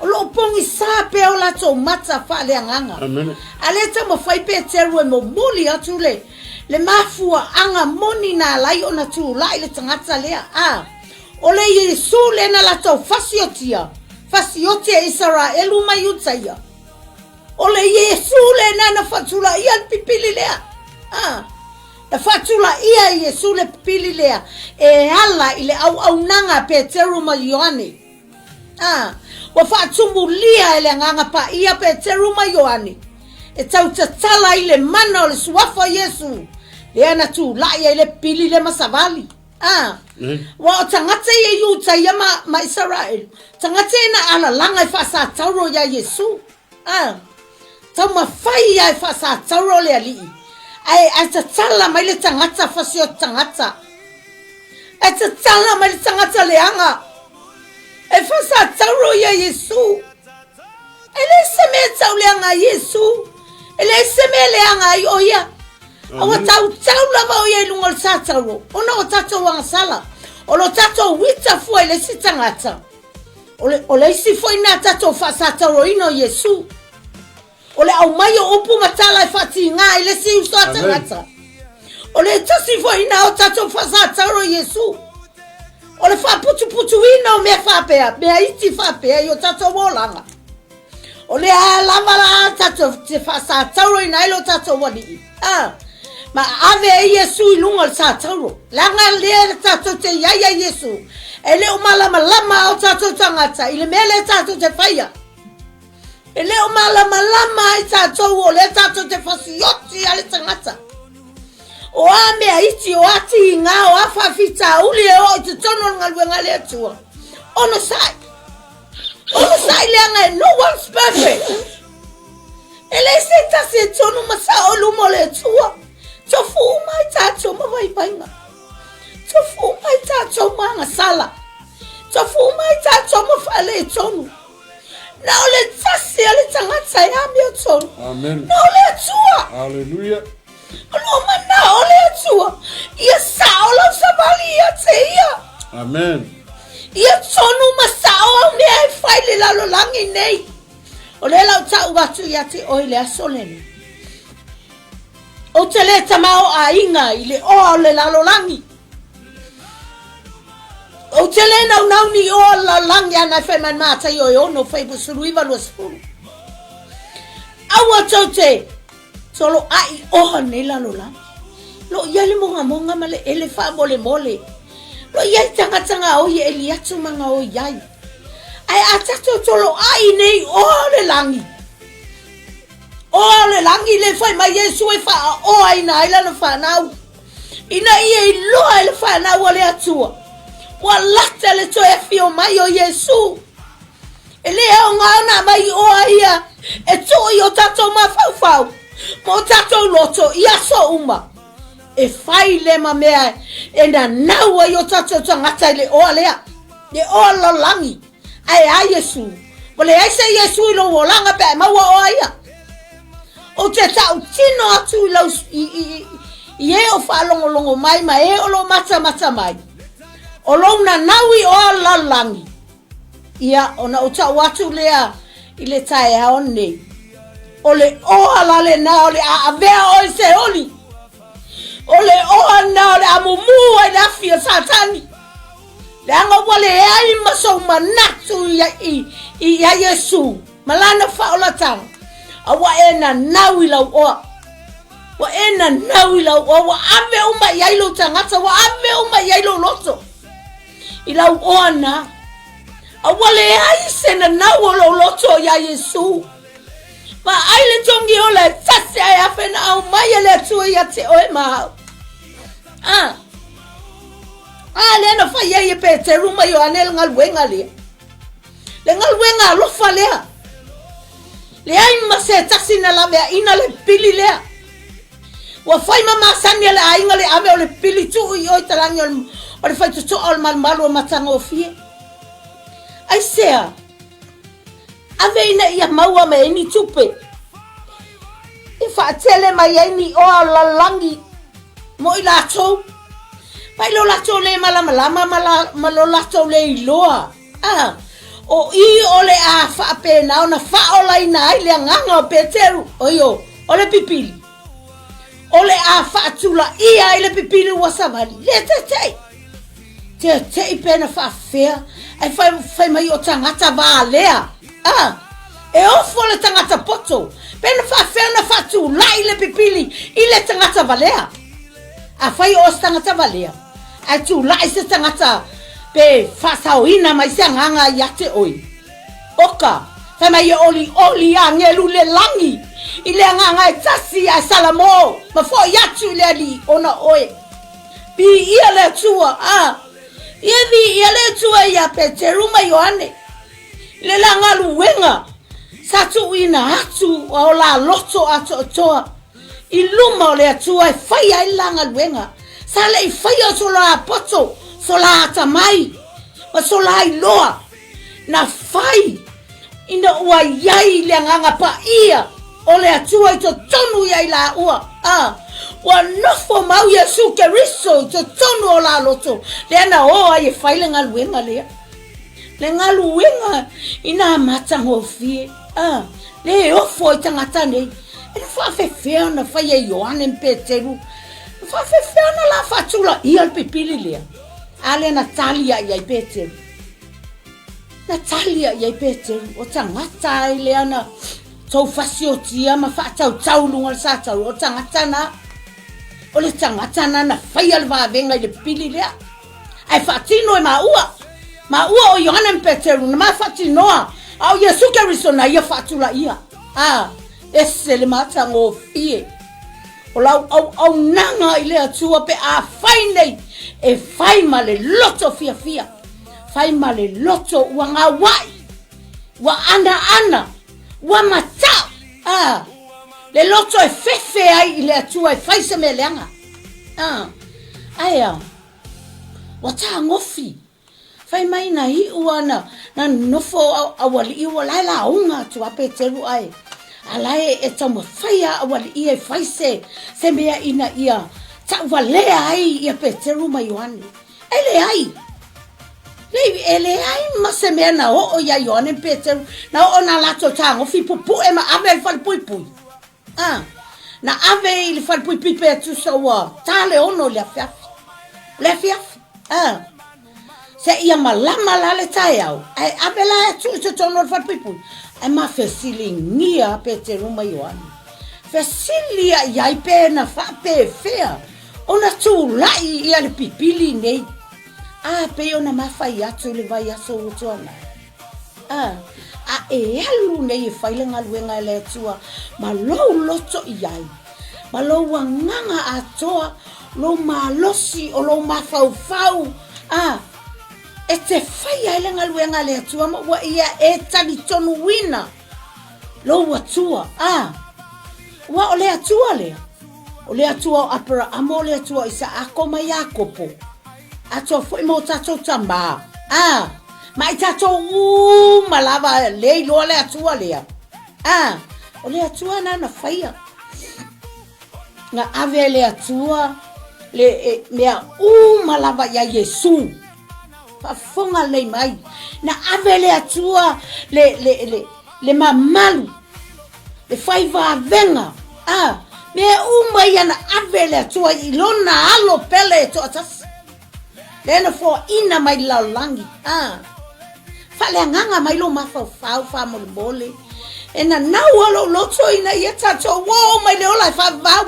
O lo o pogisa pea o latou mata faaleagaga. Amene. A le taumafai Peteru e momoli atu le, le mafuaaga moni na ala ai ona tulai le tagata lea. A, o le Iesu lea na latou fasiotia, fasioti e Isaraelu ma Iutaia. O le Iesu lena na faatulaia le pipili lea. Ah, na faatulaia e Iesu le pipili lea e ala i le auaunaga a Peteru ma Ioane. Ah, ua faatumulia e le Agaga Paia Peteru ma Ioane e tautatala ai le mana o le suafa o Iesu lea na tulai ai le pipili lea ma savali. Ah, ua o tagata ia Iuta ia ma, ma Isaraelu, tagata ia na alalaga e faasatauro iā Iesu. Ah, taumafai ia e faasatauro le alii, ae, ae tatala mai le tagata fasioti tagata. Ae tatala mai le tagata leaga. E faasatauro ia Iesu. E leai se mea e tau leaga ai Iesu. E leai se mea e leaga ai o ia. A ua tautau lava o ia i luga o le satauro, ona o tatou agasala. O lo tatou uita fua i le isi tagata. O le, o le isi foi na tatou faasatauroina o Iesu. O le aumai o upu ma tala e faatiga ai le isi uso a tagata. O le tasi foi na o tatou faasatauro i Iesu. O le faaputuputuina o mea faapea, mea iti faapea i o tatou olaga. O lea lava la tatou te faasatauroina ai lo tatou Alii. A, ma ave ai Iesu i luga o le satauro. Leaga lea tatou te i ai a Iesu, e le o malamalama o tatou tagata i le mea lea tatou te faia. E le o malamalama ai tatou o lea tatou te fasioti a le tagata. O a mea iti, o a tiga, o a faafitauli e oo i totonu o le galuega a le Atua. Onosai. Onosai leaga e no one's perfect. E leai se tasi e tonu ma sao i luma o le Atua. Tofu uma ai tatou ma vaivaiga. Tofu uma ai tatou ma agasala. Tofu uma ai tatou ma faaletonu. Na o le tasi a le tagata e amiotonu. Amen. Na o le Atua. Hallelujah. O lua manao o le Atua. Ia sao lau savali ia te ia. Amen. Ia tonu ma sao au mea e fai le lalolagi nei. O lea lau tau atu ia te oe le aso lenei. Ou te le tamaoaiga i le oa o le lalolagi. Ou te le naunau ni oa o le lalolagi ana e fai mai Mataio e 6 fai 19 20. Aua tou te soloai oa nei lalolagi. Lo i ai le mogamoga ma le ele faamolemole. Lo i ai tagata gaoi e eli atu ma gaoi ai. Ae a tatou toloai nei oa o le lagi, oa o le lagi le fai mai Iesu e faaoaina ai lana fanau. Ina ia iloa e le fanau a le Atua, ua lata le toe afio mai o Iesu. E le aoga ona aumai oa ia e tuu i o tatou mafaufau ma o tatou loto i aso uma. E fai lea ma mea e nanau ai o tatou tagata i le oa lea, le oa lalolagi. Ae a Iesu? Ua leai se Iesu i lou olaga pe a e maua oa ia. Ou te tautino atu i lau i, i, i e o faalogologo mai ma e o lo matamata mai. O lou nanau i oa lalolagi. Ia, ona ou tau atu lea i le taeao nei. O le oa la lena o le a avea oe i Seoli. O le oa lena o le a mumu ai le afi o Satani. Leaga ua leai ma sou manatu ia Iesu ma lana faaolataga, a ua e nanau i lau oa. Ua e nanau i lau oa, ua ave uma i ai lou tagata, ua ave uma i ai lou loto i lau oa na. A ua leai se nanau o lou loto iā Iesu. Vaai le togi ola e tasi ae afe na aumai e le Atua ia te oe ma au. Ah. A lea na fai ai e Peteru ma Ioane le galuega lea. Le galuega alofa lea. Leai ma se tasi na laveaina le pili lea. Ua fai ma masani a le aiga le ave o le pili tuu i o i talagi o le faitotoa o le malumalu o matagofie. Aisea? Ave ina ia maua mai ai ni tupe e faatele mai ai ni oa o le lalolagi mo i latou, mai lo latou le malamalama ma, la, ma lo latou le iloa. A, o i o le a faapena ona faaolaina ai le agaga o Peteru, oi o, o le pipili. O le a faatulaia ai le pipili ua savali. Le teteʻi. Teteʻi pe na faafefea ae fai, fai mai o tagata valea. A, e ofo le tagata poto. Pe na faafefea ona faatulai le pipili i le tagata valea. Afai o se tagata valea, ae tulai se tagata pe faasaoina mai se agaga ia te oe. Oka, fai mai e olioli agelu le lagi i le agaga e tasi ae Salamo ma foi atu i le Alii ona oe. Viia le Atua, a, ia viia le Atua ia Peteru ma Ioane i le la galuega sa tuuina atu a o la loto atoatoa i luma o le Atua e faia ai le la galuega. Sa le i faia o so la poto, so la atamai, ma so la iloa. Na fai ina ua i ai le Agaga Paia o le Atua i totonu ia i laua, a ua nofo mau Iesu Keriso i totonu o la loto, lea na o ai e fai le galuega lea. Le galuega ina matagofie, a le ofo i tagata nei. E na faafefea ona fai e Ioane ma Peteru, na faafefea ona la faatulaia le pipili lea. A lea na tali ai ai Peteru. Na tali ai ai Peteru, o tagata ai lea na tou fasiotia ma faatautau luga o le satau, o tagata na. O le tagata na na faia le vavega i le pili lea. Ae faatino e maua. Maua o Ioane ma Peteru na ma faatinoa, a o Iesu Keriso na ia faatulaia. A, ese le matagofie. O lau auaunaga i le Atua pe a fai nei e fai ma le loto fiafia, fai ma le loto ua gauai, ua anaana, ua matau, a, le loto e fefe ai i le Atua e fai se mea leaga. A, ae a, ua tagofi. Fai mai na iu a na, na nofo aualii ua lae lauga atu a Peteru ae a lae e taumafai a aualii e fai se, se mea ina ia tauvalea ai ia Peteru ma Ioane. E leai. Le, e leai ma se mea na oo ia Ioane ma Peteru, na oo na latou tagofi pupue ma ave i le falepuipui. A, na ave i le falepuipui pe tusa ua ta le ono i le afiafi. Le afiafi, a, seia malama la le taeao, ae ave la e tuu i totonu o le falepuipui. Ae ma fesiligia Peteru ma Ioane. Fesili i ai pe na faapefea ona tulai ia le pipili nei. A, pei ona mafai atu i le vaiaso ua tuanai. A, a e alu nei e fai le galuega e le Atua ma lou loto i ai, ma lou agaga atoa, lou malosi o lou mafaufau, a, e te faia ai le galuega a le Atua ma ua ia e talitonuina lou Atua, a, ua o le Atua lea, o le Atua o Aperaamo, o le Atua o Isaako ma Iakopo, Atoa foi mo tatou tamā. A, ma i tatou uma lava le iloa le Atua lea. A, o le Atua na na faia. Na ave le Atua le e, mea uma lava ia Iesu. Faafofoga lelei mai. Na ave le Atua le, le, le, le mamalu, le fai vavega, a, mea uma ia na ave le Atua i lona alo pele e toatasi. Lea na foaina mai le lalolagi, a, faaleagaga mai lou mafaufau faamolemole. E nanau a lou loto ina ia tatou oo mai le ola e faavavau.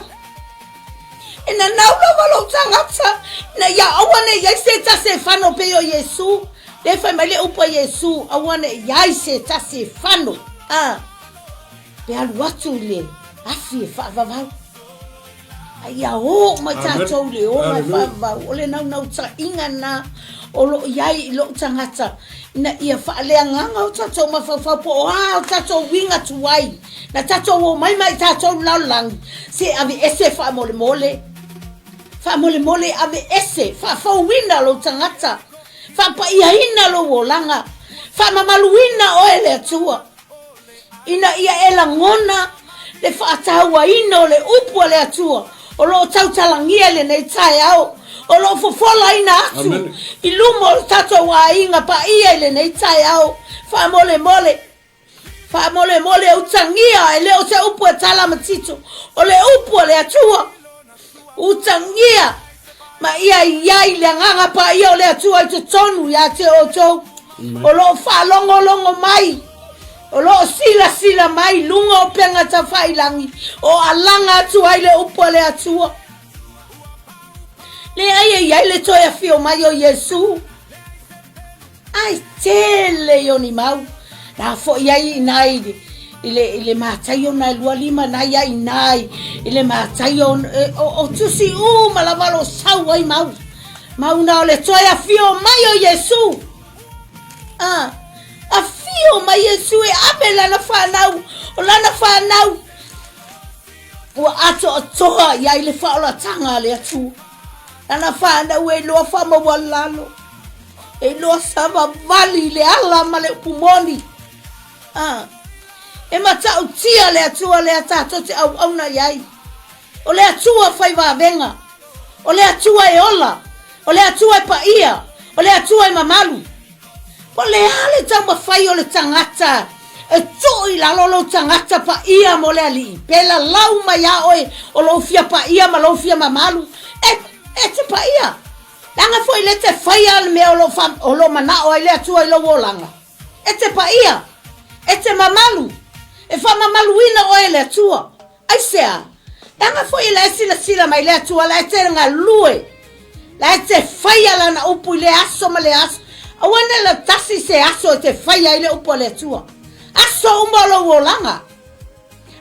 E nanau lava lou tagata ina ia aua ne i ai se tasi e fano pei o Iesu. Lea fai mai le upu a Iesu, aua ne i ai se tasi e fano, a, pe alu atu i le afi e faavavau. A ia oo mai tatou i le ola e faavavau, o le naunautaiga lena o lo o i ai i lou tagata, ina ia faaleagaga o tatou mafaufau po o a o tatou uiga tuai, na tatou omai mai tatou i le lalolagi, se aveese faamolemole. Faamolemole aveese, faafouina lou tagata. Faapaiaina lou olaga, faamamaluina oe le Atua, ina ia e lagona le faatauaina o le upu a le Atua o lo o tautalagia i lenei taeao, o lo o fofolaina atu i luma o le tatou aiga paia i lenei taeao. Faamolemole. Faamolemole utagia, e le o se upu e tala ma tito, o le upu a le Atua. Utagia ma ia i ai le agaga paia o le Atua i totonu ia te outou. O lo o faalogologo mai, o lo o silasila mai i luga o upega tafailangi, o alaga atu ai le upu a le Atua. Leai e i ai le toe afio mai o Iesu. Ai tele i oni mau. Na foi ai ina i i le i le Mataio na e 25 na ia ina i i le Mataio e, o, o tusi uma lava lo sau ai mau. Mau na o le toe afio mai o Iesu. Ah, afio mai Iesu e ave lana whanau, o lana whanau. Ua atoatoa i ai le whaolatanga a le Atua. Lana whanau e loa whamaualalo. E iloa savavali i le ala ma le upu moni. A. E matautia le Atua lea tatou te auauna i ai. O le Atua fai vavega. O le Atua e ola. O le Atua e paia. O le Atua e mamalu. Po o le a le taumafai o le tagata e tuu i lalo lou tagata paia mo le Alii, pe lalau mai iā oe o lou fia paia ma lou fia mamalu, e, e te paia. Leaga foi lea te faia le mea o lo o lo manao ai le Atua i lou olaga. E te paia, e te mamalu, e faamamaluina oe e le Atua. Aisea? Leaga foi la e silasila mai le Atua, la e te galue, la e te faia lana upu i lea aso ma lea aso. Aua ne i tasi se aso e te faia ai le upu a le Atua. Aso uma o lou olaga.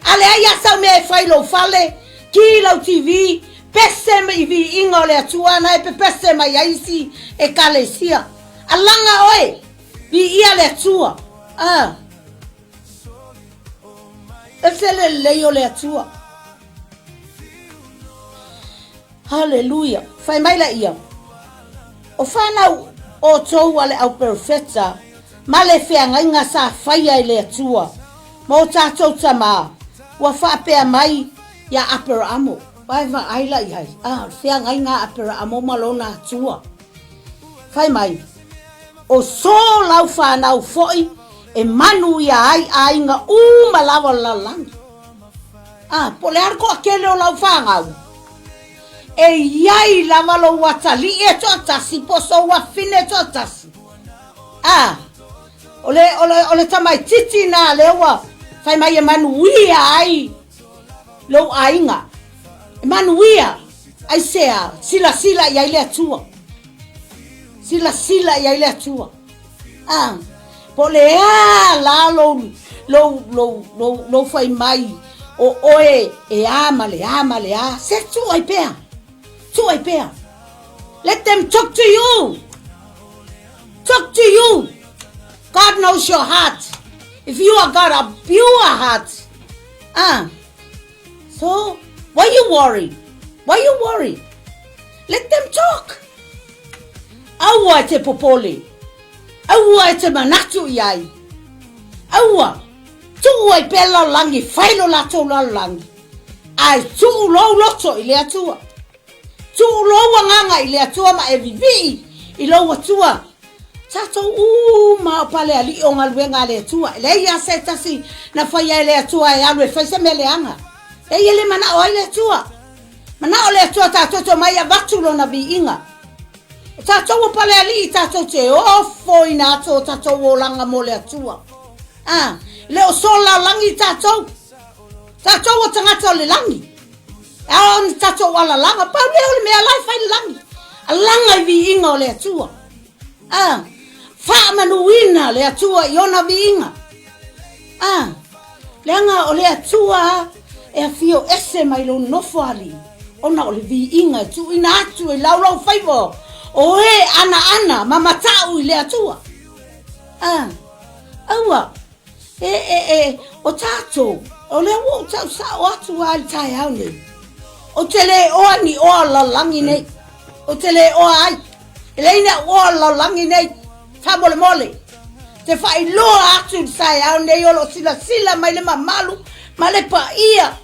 A leai lava sau mea e fai i lou fale, ki lau TV, pese i viiga o le Atua na e pepese mai ai isi ekalesia. Alaga oe, viia le Atua. Ah. Ese le lelei o le Atua. Haleluia. Fai mai laia, O whanau outou a le au perofeta, ma le feagaiga sa faia e le Atua ma o tatou tama, ua faapea mai ia Aperaamo. Vae vaai la i ai, a, o le feagaiga a Aperaamo ma lona Atua. Fai mai, O so lau whanau foi e manuia ai aiga uma lava o le lalolagi. A, po o le a le toatele o lau fanau, e i ai lava lou atalii e toatasi po o sou afine e toatasi. A, o le, o le, o le tamaititi na lea ua fai mai e manuia ai lou aiga. E manuia, aisea, silasila i ai le Atua. Silasila i ai le Atua. A, po o le a la lou, lou, lou, lou, lou fai mai o oe e a ma le a ma le a, se tuu ai pea, tuu ai pea. Let them talk to you. Talk to you. God knows your heart. If you are got a pure heart. Ah. So, why you worry? Why you worry? Let them talk. Aua e te popole. Aua e te manatu i ai. Aua. Tuu ai pea lalolagi, fai lo latou lalolagi. Ae tuu lou loto i le Atua. Tuu lou agaga i le Atua ma e vivii i lou Atua. Tatou uma o palealii o galuega a le Atua. E leai lava se tasi na faia e le Atua e alu e fai se mea leaga. Leai e le manao ai le Atua. Manao le Atua tatou te omai avatu lona viiga. O tatou o palealii tatou te ofoina atu o tatou olaga mo le Atua. A, e le o sola lagi tatou. Tatou o tagata o le lagi. E ao ona tatou alalaga, pau lea o le mea la e fai le lagi. Alaga i viiga o le Atua. A, faamanuina le Atua i ona viiga. A, leaga o le Atua e afio ese mai lou nofo alii, ona o le viiga e tuuina atu e laulau faiva o e anaana ma matau i le Atua. A, aua, E, e, e, o tatou, o lea ua ou tau sao atu lava i le taeao nei. Ou te le oa ni oa o le lalolagi nei. Ou te le oa ai. E leai ni au oa o le lalolagi nei. Faamolemole. Te faailoa atu i le taeao nei o lo o silasila mai le mamalu ma le paia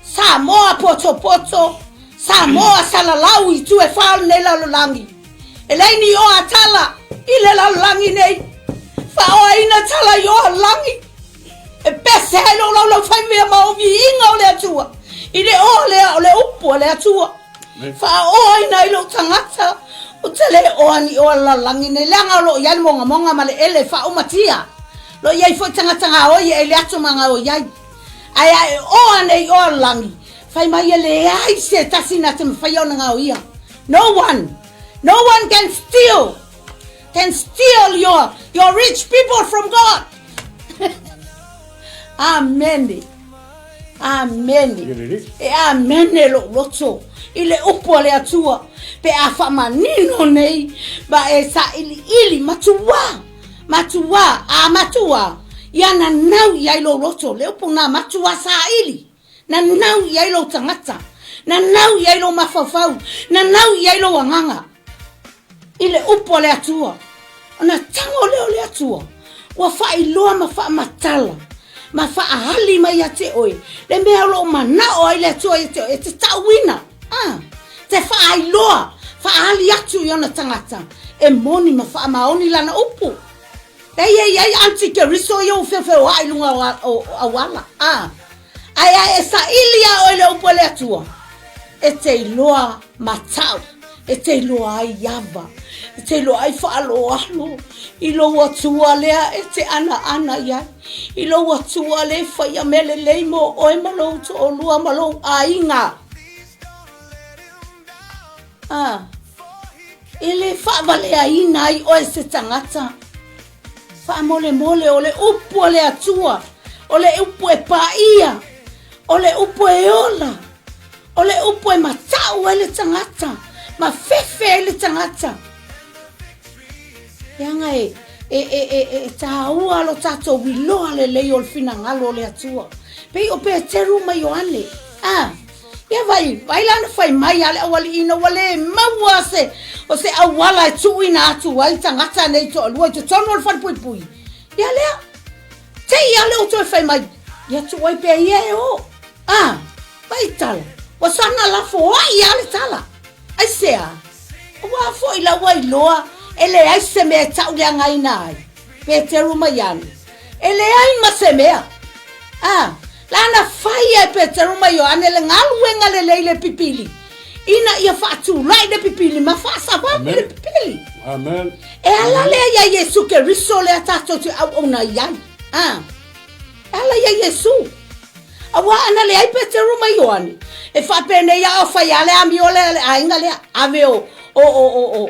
Samoa potopoto, Samoa salalau i itu e fa o lenei lalolagi. E leai ni oa tala i le lalolagi nei. Faaoaina tala i oa lagi. E pese ai lou laulau faimea ma ou viiga o le Atua. I le oa lea o le upu a le Atua. Faaoaina ai lou tagata. Ou te le oa ni oa lalolagi nei. Leaga o lo o i ai le mogamoga ma le ele e faaumatia. O lo o i ai foi tagata gaoi e ele atu ma gaoi ai. Ae a e oa nei oa lagi, fai mai e leai se tasi na te mafaia ona gaoia. No one, no one can steal, can steal your, your rich people from God. Amene. Amene. E amene lou loto i le upu a le Atua pe a faamanino nei ma e sailiili matua. Matua, a matua, ia nanau i ai lou loto, le upu na matua saili, nanau i ai lou tagata, nanau i ai lou mafaufau, nanau i ai lou agaga, i le upu a le Atua. Ona tago lea o le Atua, ua faailoa ma faamatala ma faaali mai ia te oe le mea o lo o manao ai le Atua ia te oe e te tauina, a, te faailoa, faaali atu i ona tagata e moni ma faamaoni lana upu. Leai e i ai antikeriso ia ua feofeoai i luga o auala, a, ae a e saili ia oe le upu a le Atua, e te iloa matau, e te iloa ai ava, e te iloa ai faaaloalo i lou Atua lea e te anaana i ai, i lou Atua lea e faia mea lelei mo oe ma lou toalua ma lou aiga. A, e le faavaleaina ai oe se tagata. Faamolemole o le upu a le Atua, o le upu e paia, o le upu e ola, o le upu e matau ai le tagata, ma fefe ai le tagata. Leaga e, e, e, e, e tāua lo tātou iloa lelei o le finagalo o le Atua. Pei o Peteru ma Ioane, a, Ia vai, vai la na fai mai a le aualii ina ua le maua se, o se auala e tuuina atu ai tagata nei toalua i totonu o le falepuipui. Ia lea, te i a le o toe fai mai, ia tuu ai pea ia e o. A, vai tala, ua sana lafo ai a le tala. Aisea? Aua foi la ua iloa e leai se mea e tauleagaina ai. Peteru ma Ioane, e leai ma se mea. A, lana fai e Peteru ma Ioane le galuega lelei le pipili, ina ia faatulai le pipili ma faasavali le pipili. Amen. E ala lea ia Iesu Keriso lea tatou te auauna i ai. A, e ala ia Iesu. Aua ana leai Peteru ma Ioane, e faapenei a o fai a le amio lea le aiga lea, ave o, o, o, o, o,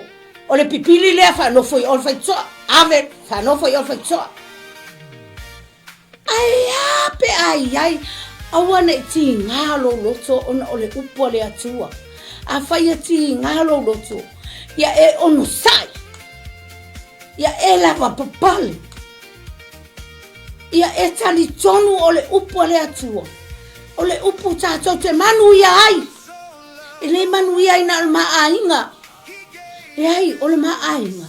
O le pipili lea faanofo i o le faitotoa, ave faanofo i o le faitotoa. Ae a pe a i ai, aua ne i tiga lou loto ona o le upu a le Atua. Afai e tiga lou loto, ia e onosai, ia e lavapapale, ia e talitonu o le upu a le Atua, o le upu tatou te manuia ai. E le manuia ai na o le ma aiga. Leai, o le ma aiga,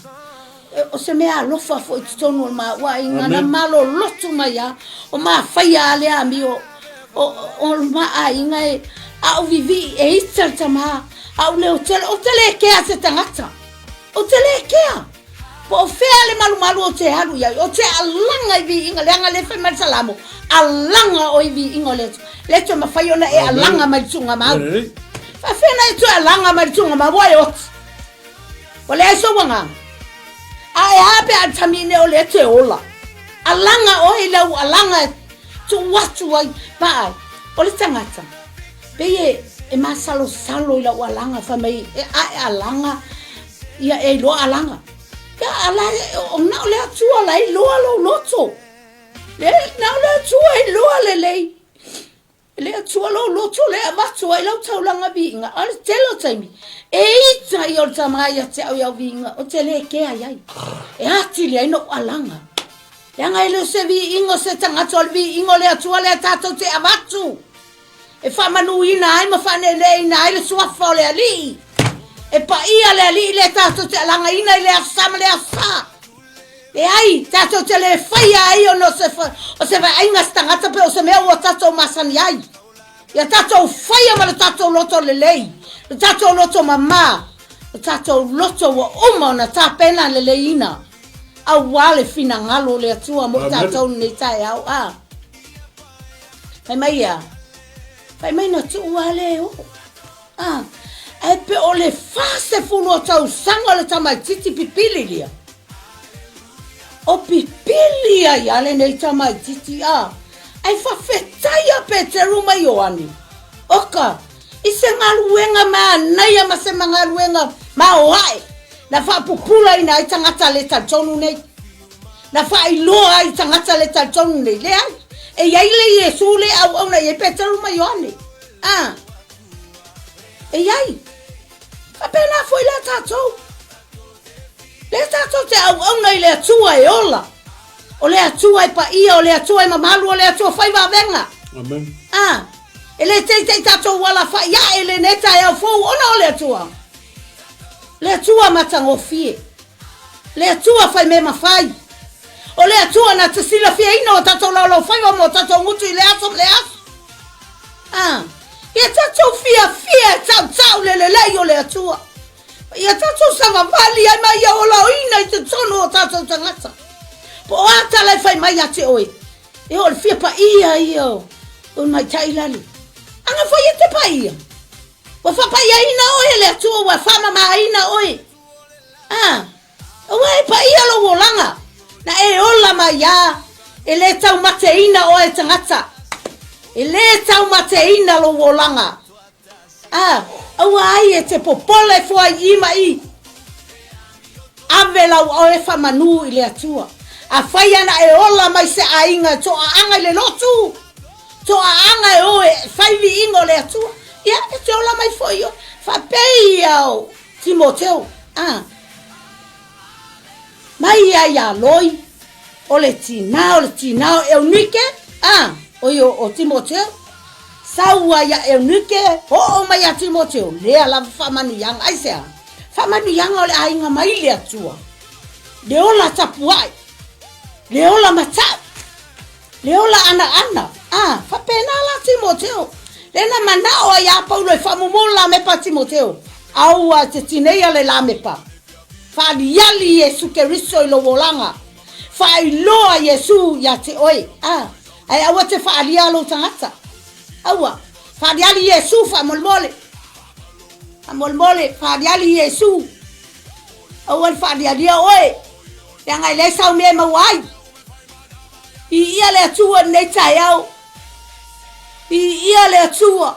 o se mea alofa foi i totonu o le maua aiga, na malolotu mai lava, o mafaia lava le amio o le ma aiga e, a ou vivii e ita le tama, a ou leotele, ou te le kea se tagata, ou te le kea. Po o fea le malumalu ou te alu i ai, ou te alaga i viiga, leaga lea fai mai le Salamo, alaga oe i viiga o le Atua. Le toe mafai ona e alaga mai le tuugamau. Faafefea ona e toe alaga mai le tuugamau ua e oti. Ua leai sou agaga. A e a pe a tamine o le toe ola. Alaga oe i lau alaga e tuu atu ai, vaai, o le tagata, pei e, e masalosalo i lau alaga, fai mai, e a e alaga, ia e iloa alaga. Ia ala, o na o le Atua la e iloa lou loto. Le, na o le Atua e iloa lelei. Le Atua lou loto le avatu ai lau taulaga viiga. A o le tele o taimi, e ita ia o le tama ia te au i au viiga, o te le kea i ai. E atili ai noʻu alaga. Leaga e le o se viiga o se tagata, o le viiga o le Atua lea tatou te avatu. E faamanuina ai ma faaneeneeina ai le suafa o le Alii. E paia le Alii lea tatou te alagaina i le aso sa ma le aso sa. Leai, tatou te le faia ai ona o se, o se vaaiga se tagata pe o se mea ua tatou masani ai. Ia tatou faia ma le tatou loto lelei, le tatou loto mamā, le tatou loto ua uma ona tapena leleiina aua le finagalo o le Atua mo tatou lenei taeao. A. Fai mai ia, fai mai na tuu lava le oo. A, ae pe o le 40 o tausaga o le tamaitiiti pipili lia. O pipili ai a lenei tamaitiiti a, ae faafetai a Peteru ma Ioane. Oka, i se galuega manaia ma se galuega maoae na faapupulaina ai tagata le talitonu nei. Na faailoa ai i tagata le talitonu nei, leai, e i ai le Iesu le auauna i ai Peteru ma Ioane. A, e i ai. Faapena foi la tatou. Lea tatou te auauna i le Atua e ola. O le Atua e paia, o le Atua e mamalu, o le Atua fai vavega. Amen. A, e le teitei tatou alafai ae lenei taeao fou ona o le Atua. Le Atua matagofie. Le Atua fai mea mafai. O le Atua na te silafiaina o tatou laulaufaiva ma o tatou gutu i le aso ma le aso. A, ia tatou fiafia e tautau le lelei o le Atua. Ia tatou savavali ai ma ia olaoina i totonu o tatou tagata. Po o a tala e fai mai ia te oe, e o le fia paia ia o o maitai lale. Aga fai e te paia. Ua faapaiaina oe e le Atua, ua faamamaina oe. A, aua e paia lou olaga, na e ola mai a, e le taumateina oe tagata. E le taumateina lou olaga. A, aua ai e te popole fua i i ma i. Ave lau oe faamanu i le Atua. Afai ana e ola mai se aiga e toaaga i le lotu, toaaga e o e fai viiga o le Atua, ia, e te ola mai foi oe. Faapei ia o Timoteo, a, mai ia iā Loi, o le tinā, o le tinā o Eunike, a, o i o Timoteo, sau ai ia Eunike, oo mai ia Timoteo, lea lava faamanuiaga, aisea? Faamanuiaga o le aiga mai le Atua, le ola tapuai, le ola matau, le ola anaana, a, faapena la Timoteo. Lea na manao ai a Paulo e faamumu le lamepa a Timoteo, aua e te tineia le lamepa. Faaliali Iesu Keriso i lou olaga. Faailoa Iesu ia te oe, a, ae aua te faalia lou tagata. Aua, faaliali Iesu faamolemole. Faamolemole, faaliali Iesu. Aua le faalialia oe, leaga e leai sau mea e maua ai. Viia le Atua i lenei taeao. Viia le Atua.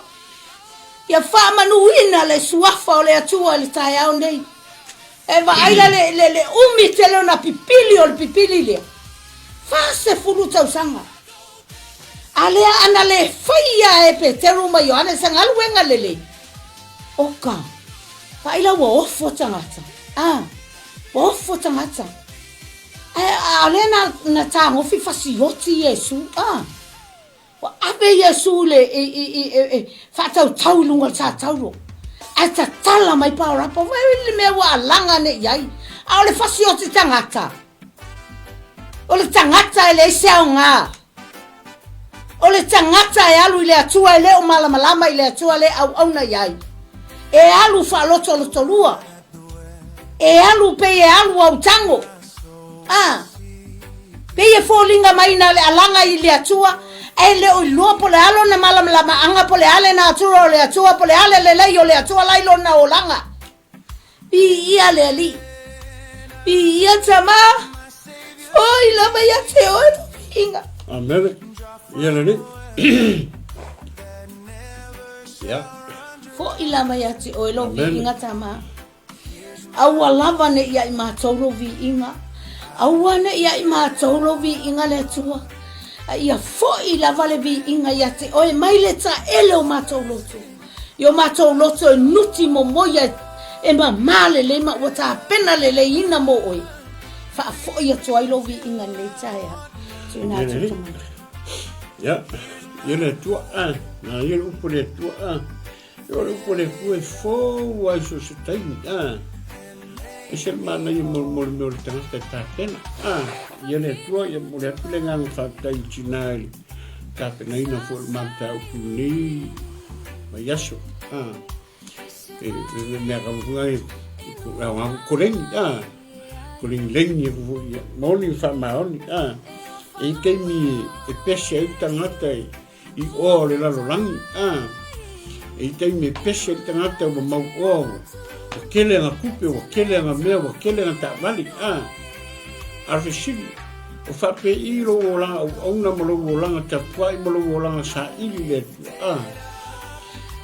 Ia faamanuina le suafa o le Atua i le taeao nei. E vaai la le, le, le umi tele ona pipili o le pipili lea. 40 tausaga. A lea ana le faia e Peteru ma Ioane se galuega lelei. Oka, vaai la ua ofo tagata. Ah, ua ofo tagata. Ae ʻaʻole na, na tagofi fasioti Iesu. Ah, ua ave Iesu i le, i, i, i, i, i faatautau i luga o le satauro. Ae tatala mai Parapa, vai le mea ua alaga nei i ai. A o le fasioti tagata. O le tagata e leai se aoga. O le tagata e alu i le Atua e le o malamalama i le Atua le auauna i ai. E alu faalotolotolua. E alu pei e alu au tago. A. Pei e foliga mai na le alaga i le Atua, ae le o iloa po o le a lona malamalamaaga, po o le a le natura o le Atua, po o le a le lelei o le Atua la i lona olaga. Viia le Alii. Viia Tama. Foi lava ia te oe le viiga. Amene. Ia le Alii. Ia. Foi lava ia te oe lou viiga Tama. Aua lava ne i ia i matou lou viiga. Aua ne i ia i matou lou viiga le Atua. A ia foi lava le viiga ia te oe mai le taele o matou loto. I o matou loto e nuti momoi ai, e mamā lelei ma ua tapena leleiina mō oe. Faafoi atu ai lou viiga i lenei taeao. Tuuina atu i tama. Ia, ia le Atua, a, na ia le upu le Atua, a, ia o le upu le Atua e fou ai so se taimi, a, e se manaia mo mo le mea o le tagata e tapena, a, ia le Atua, ia momoli atu le agaga faafetai i tina i le tapenaina foi o le mataupu lenei vaiaso. Ah, e, e, mea ka foi e aoga kolengi, ah, kolengi lengi e foi ia, moni whaamaoni, ah, e taimi e pese ai tangata i, i oa o le lalolagi, ah, e taimi e pese ai tangata ua mau oa ua, ua kele anga kupe, ua kele anga mea, ua kele anga taavale, ah, a le fesili, O faapei lou olaga auauna ma lou olaga tapuai ma lou olaga saili i le Atua. A,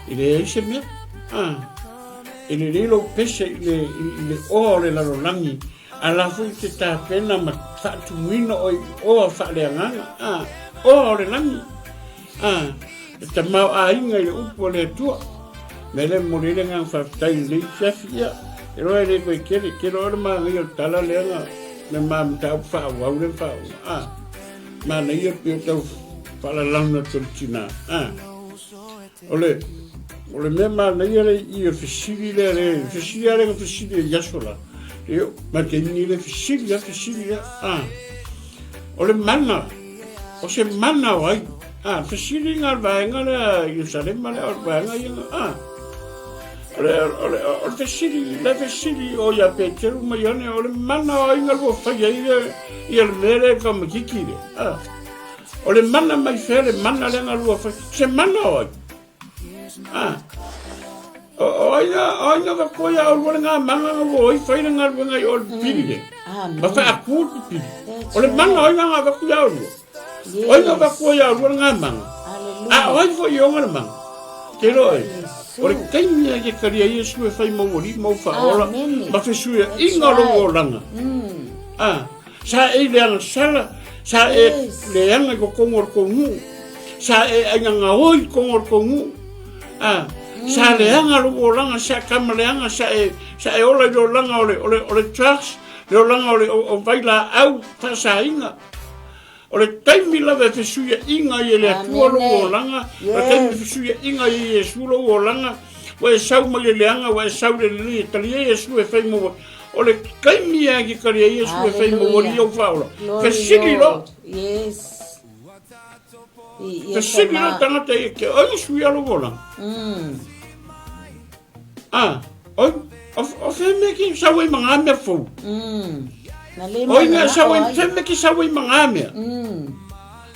e leai se mea. A, e lelei lou pese i le, i, i le oa o le lalolagi, a la foi te tapena ma faatumuina oe i oa faaleagaga. A, oa o le lagi. A, e tamaoaiga i le upu a le Atua. Mea lea e momoli ai le agaga faafetai i lenei afiafi, ia, e loa e le koe tele, tele oe le manaia o le tala lea na, na ma mataupu faaauau lea na faauma, a, manaia pei o tau faalalanu atu o le tina, a, o le, o le mea manaia lea i i o le fesili lea, le fesili lava lea na fesili ai i aso la, Io, ma te ni le fesili a fesili a. Ah. O le mana, o se mana o ai. Ah, fesili ngā vaenga le Ierusalema le o vaenga ia. Ah. O le, o le, o le fesili, le fesili o ia Peteru mai ane, o le mana o ai ngā lua whai ai le, ia le mea le ka makiki le. Ah. O le mana mai fea le mana le ngā lua whai. Se mana o ai. Ah. O, o ai na, o ai na ka koia o lua le ngā manga ngā lua oi whai le ngā lua ngai o le pili le. Ma whai a kū te pili. O le mana o ai ngā ngā vaku ia o lua. O ai ngā vaku ia o lua le ngā manga. A o ai fo i o ngā le manga. Te roa e. O le taimi a ke karia Iesu e whai mauori, mau whaola, ma whesuia inga lo o langa. Ah. Sa e leaga sala, sa e leaga i kokongo o le kou nuu, sa e aiga gaoi i kokongo o le kou nuu. Ah, sa leaga lou olaga, sa kama leaga, sa e, sa e ola i le olaga o le, o le, o le drugs, le olaga o le, o, o vailaau faasaina. O le taimi lava e fesuiaiga ai e le Atua lou olaga, o le taimi e fesuiaiga ai e Iesu lou olaga, ua e sau mai le leaga, ua e sau le lelei e tali ai Iesu e fai maua. O le taimi e agi tali ai Iesu e fai maua li au whaola. Fesili loa. Yes. Fesili loa tangata i ke oi sui alo olaga. Ah, oi, o, o wheme ki sau ai ma ngā mea fou. Na le Oi ngā sau ai, wheme ki sau ai ma ngā mea.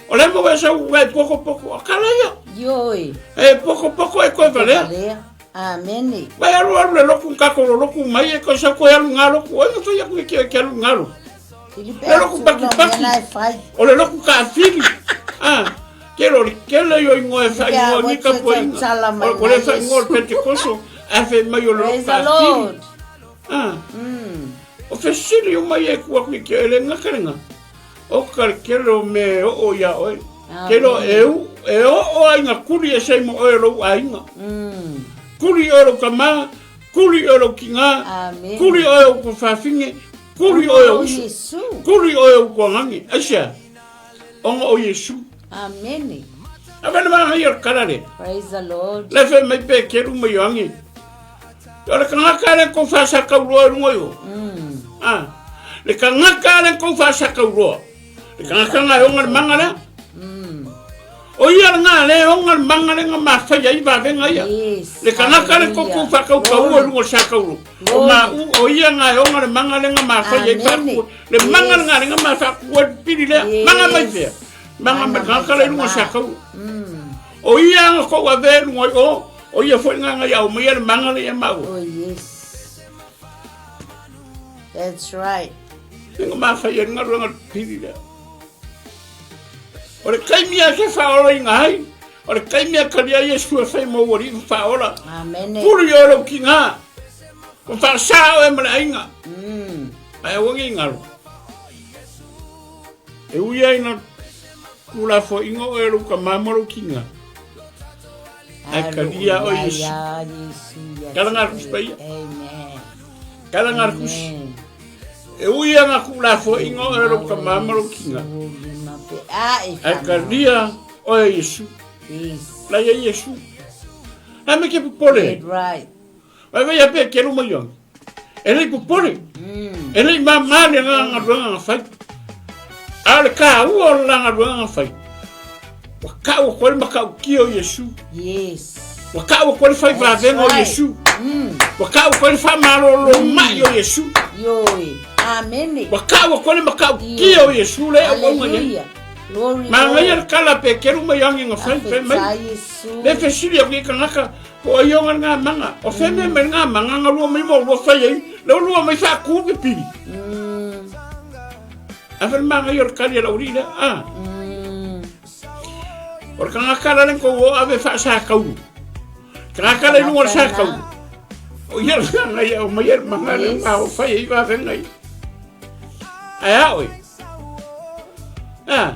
O le mo e sau e poko poko, o kala ia. Ioi. E poko poko e koe valea. Valea. Amene. Vai alu alu le loku kako lo loku mai e koe sau koe alu ngā loku. Oi ngā whai aku e ke alu ngā loku. Le loku paki paki. O le loku ka whiri. Ah. Ke rori, ke le yo ingoa e whaingoa ni ka poinga. O le whaingoa o le Pentekoso, a whai mai o le Praise the Lord. Ah. O fesili o mai e kua ki ke ele ngakarenga. O ka ke lo me o o ia oe. Ke lo e u, e o o ai nga kuri e sei mo oe lou ainga. Kuri oe lou kama, kuri oe lou kinga, kuri oe o ko whawhinge, kuri oe o usu, kuri oe o kuangangi. Aisea, Ona o Iesu. Amene. A wena maa hai o karare. Praise the Lord. Le whe mai pe keru mai o angi. O le kangaka le kou whasa kauroa e runga iho. Ah. Le kangaka le kou whasa kauroa. Le kangaka ngā e onga le manga lea. O ia le ngā le onga le manga le ngā mawhai ai wawenga ia. Yes. Le kangaka le kou kou whakau kaua e runga o sa kauro. O ngā u, o ia ngā e onga le manga le ngā mawhai ai whakua. Le manga le ngā le ngā mawhakua piri lea. Manga mai whia. Manga mai kangaka le runga sa kauro. O ia nga kou ave e runga i o, o ia foi ngā ngai au mai le manga le ia maua. Oh yes. That's right. Le ngā mawhai e ngā runga piri lea. O le kaimia ke whaola i ngā hai, o le kaimia karia Iesu e whai mō wari i whaola. Amene. Kuri o rau ki ngā, ko whaasā o e mara ainga. Ai awangi i ngaro. E ui ai na kula fo ingo o e rau ka māmaro ki ngā. Ai karia o Iesu. Kala ngā kusi. Amen. Kala ngā kusi. E ui ana ku la fo ingo e ro ka mama ro kinga. Ai ka ria o e Iesu. La ia Iesu. La me ke popole. Right. Vai vai a pe ke ruma iong. E lei popole. E lei mama le nga nga ruanga nga fai. A le ka ua o la nga ruanga nga fai. Wa ka ua koe ma ka ukia o Iesu. Yes. Wa ka ua koe whai vāvenga o Iesu. Wa ka ua koe wha marolo mai o Iesu. Ioi. Amene. Wa ka ua koe ma ka ukia o Iesu le au au ngai. Glory. Ma ngai al kala pe keru mai angi nga whai pe mai. Le fesili au ki kangaka po ai o ngā manga. O wheme mai ngā manga ngā lua mai mo lua whai ai. Le o lua mai wha kūpi piri. A whai manga i o kari ala uri le. Ah. O le kangaka la ko o ave wha sa kauru. Kangaka le lunga sa kauru. O ia le nganga ia o mai e manga le ngā o whai i wā whenga i. Ai a oi. Ah.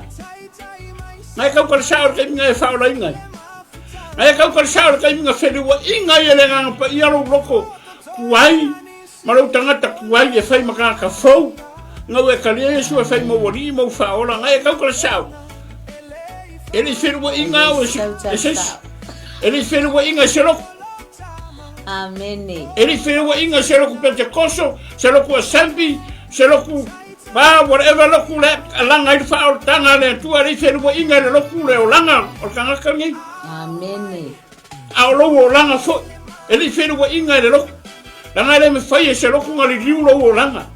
Ngai kau kare sa o le kaiminga e whaola ingai. Ngai kau kare sa o le kaiminga whenua ingai e le nganga pa ia lou loko kuai Ma lou tagata kuai e fai ma kaka fou, ngau e kalia Iesu e fai mau alii mau faaola, ngai e kau kala sao. E le i feluaiga au e se, e se isi. E le i feluaiga e se loko. Amene. E le i feuaʻiga se loku Pentekoso, se loku Assembly, se loku a whatever loku le alaga ai le faaolataga a le Atua, e le i feluaʻiga i le loku le olaga o le tagata lenei. Amene. A o lou olaga foi, e le i feluaʻiga i le loku. Leaga e le mafai e se loku na liliu lou olaga.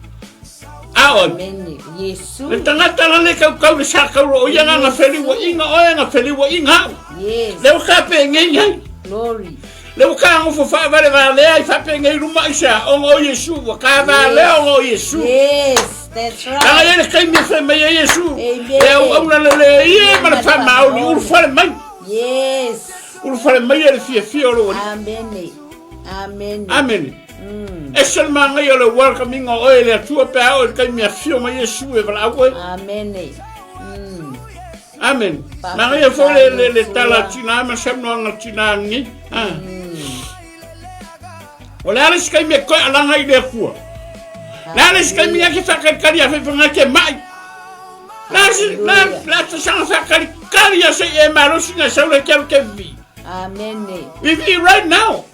A oe. Amene. Iesu. Le tagata la le kaukau le sa kaulo o ia na feliuaʻiga oe na feliuaʻiga au. Yes. Le ua ka pengei ai. Glory. Le ua ka gofo faavalevalea i faapenei luma i se aoga o Iesu, ua kavalea ona o Iesu. Yes, that's right. Leaga e i ai le taimi e fai mai ai Iesu, Amen. e auauna lelei e ma le faamaoni, ulufale mai. Yes. Ulufale mai e le fiafia o lou Alii. Amene. Amene. Amene. Ese le magaia o le welcoming o oe e le Atua pe a oo i le taimi e afio mai Iesu e valaau oe. Amene. Amen. Manaia foi le, le, le tala tina ma saunoaga tina nei. Ah. O le a le isi taimi e toe alaga i le Atua. Le a le isi taimi e ke whakalikali a whaiwhanga ke mai. La la la te sanga whakalikali a se e malosi na saula ke alu ke vi. Amen. Vivi right now.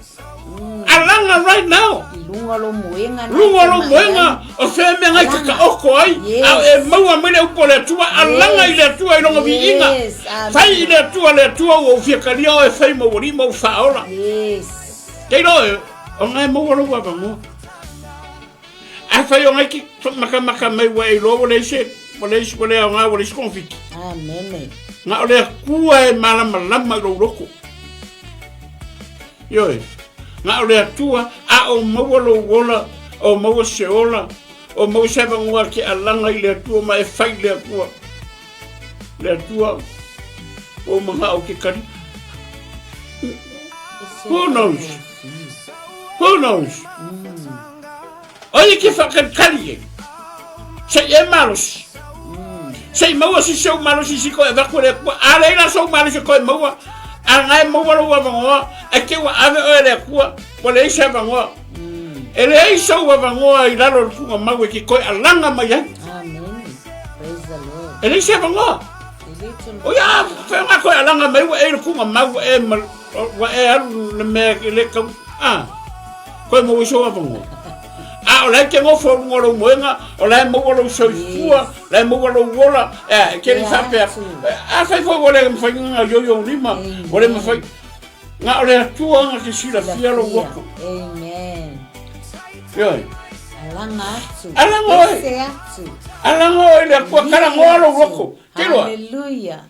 Alaga right now. I luga o lou moega na Luga o lou e moega mai o fea mea ngai Alaga. kakaoko ai Yes. a e maua mai le upu a le Atua alaga i le Atua i lona viiga. Yes, amen. Fai i le Atua le Atua ua ou fia kalia oe fai ma ua lima ou faaola. Yes. Kei loa e o ngai maua lou avanoa. Afai o ngai ki makamaka mai ua e iloa ua leai se ua leai ua le aoga ua leai se togafiti. Amene. Na o le Atua e malamalama i lou loto. Ioe. Na o le Atua a o maua lou ola, o maua se ola, o maua se avanoa ke alaga i le Atua ma e fai i le Atua. Le Atua ua ou manao ke kali. Who knows? Who knows? O ia ke whakalikali e. Sei e malosi. Sei maua si seu malosi si koe avatu e le Atua. A leai la sou malosi koe maua, a na e maua lou avanoa, ae te ua ave oe e le Atua, ua leai se avanoa. E leai sou avanoa i lalo o le tuugamau e ke koe alaga mai ai. Amen. Praise the Lord. E leai se avanoa. E le te O ia, whai nga koe alaga mai ua e i le tuugamau ua e Ua e alu le mea e le kau, a, koe maua i sou avanoa. A o la e te nofo i luga o lou moega, o la e maua lou soifua, la e maua lou ola, e, e te le faapea, afai foi ua le mafai ona gaoioi ou lima, ua le mafai, na o le Atua na te silafia lou loto. Amen. Ioe. Alaga atu. Alaga oe. Ese atu. Alaga oe i le Atua, talanoa lou loto. Te iloa? Hallelujah.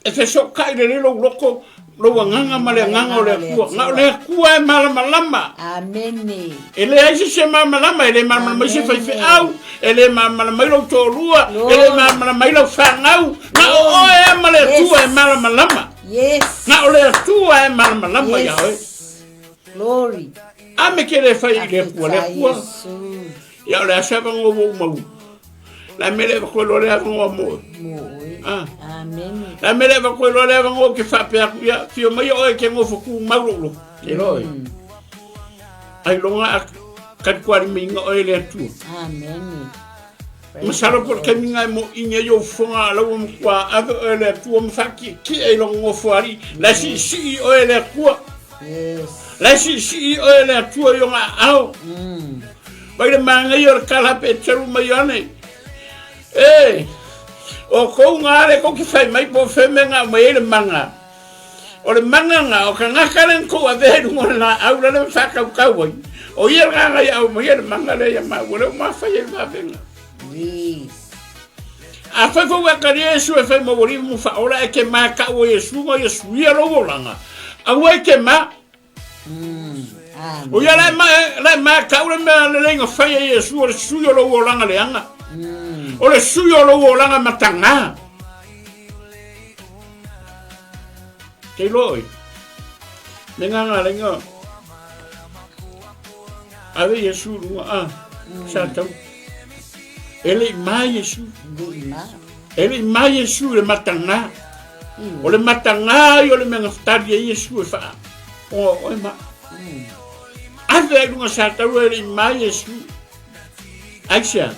E fesootai lelei lou loto, lou agaga ma le agaga o le Atua. Na o le Atua e malamalama. Amene. E leai se isi e malamalama, e le malamalama i se faifeau, e le malamalama i lou toalua, e le malamalama i lau fanau. Na o oe lava ma le Atua e malamalama. Yes. Na o le Atua e malamalama iā oe. Glory. A me ke le fai i le Atua, le Atua. Ia o le a se avanoa ua ou maua. La mea le avatu ai loa le avanoa mo oe. Mo oe. Ah. Amene. La mea le avatu ai loa le avanoa ou te faapea atu, ia, fio mai oe e te nofo tumau lou loto. Te iloa oe. Ailoga a talitualimaiga oe e le Atua. Amene. Masalo po o le taimi lena e moʻini ai ou fofoga a la ua matua ave oe e le Atua ma faatietie i lona nofoalii. La e siisii oe e le Atua. Yes. La e siisii oe e le Atua i ona aao. Mai le manaia o le tala pe telu mai ane. E, o kou ngā le kou ki whai mai po wheme ngā mai e le manga. O le manga ngā, o ka ngaka le kou a vehe runga le nā au la le whakau kau ai. O ia ngā ngai au mai e le manga le ia mau, o le o mawhai e le whawenga. Yes. A whai fau a kari Iesu e whai mawari mu whaora e ke mā ka ua Iesu ngā Iesu ia lou olanga. Aua e ke mā, O ia la e ma, la e matau le mea lelei na fai e Iesu o le sui o lou olaga leaga. O le sui o lou olaga matagā. Te iloa oe. Me ngā ngā lenga. Ave Iesu i luga a. Sa tau. E le i mā Iesu. E le i mā Iesu i le matagā. O le matagā ia o le mea na tali ai Iesu e whaa. O oe ma. Ave ai lunga sa taua e le i mā Iesu. Aisea.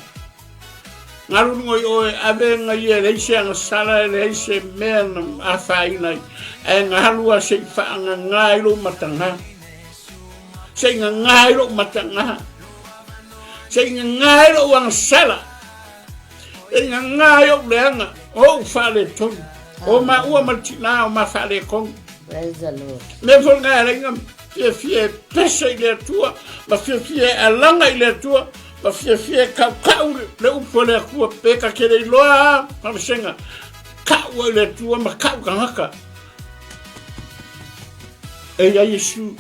Ngalu lunga i oe, ave nga ia e leai se agasala, e leai se mea na afaina ai. Ae ngalu a se i whaangangā i lou matagā. Se i gagā ai lou matagā. Se i gagā ai lou agasala. Se i gagā ai ou leaga, o ou faaletonu. O maua ma le tinā o ma faaletonu. Praise the Lord. Mea foi lena e ala ai ona fiafia e pese i le Atua, ma fiafia e alaga i le Atua, ma fiafia e kaukau le upu a le Atua, pe ta te le iloa a faamasega, kau ai le Atua ma kau tagata. E i ai Iesu,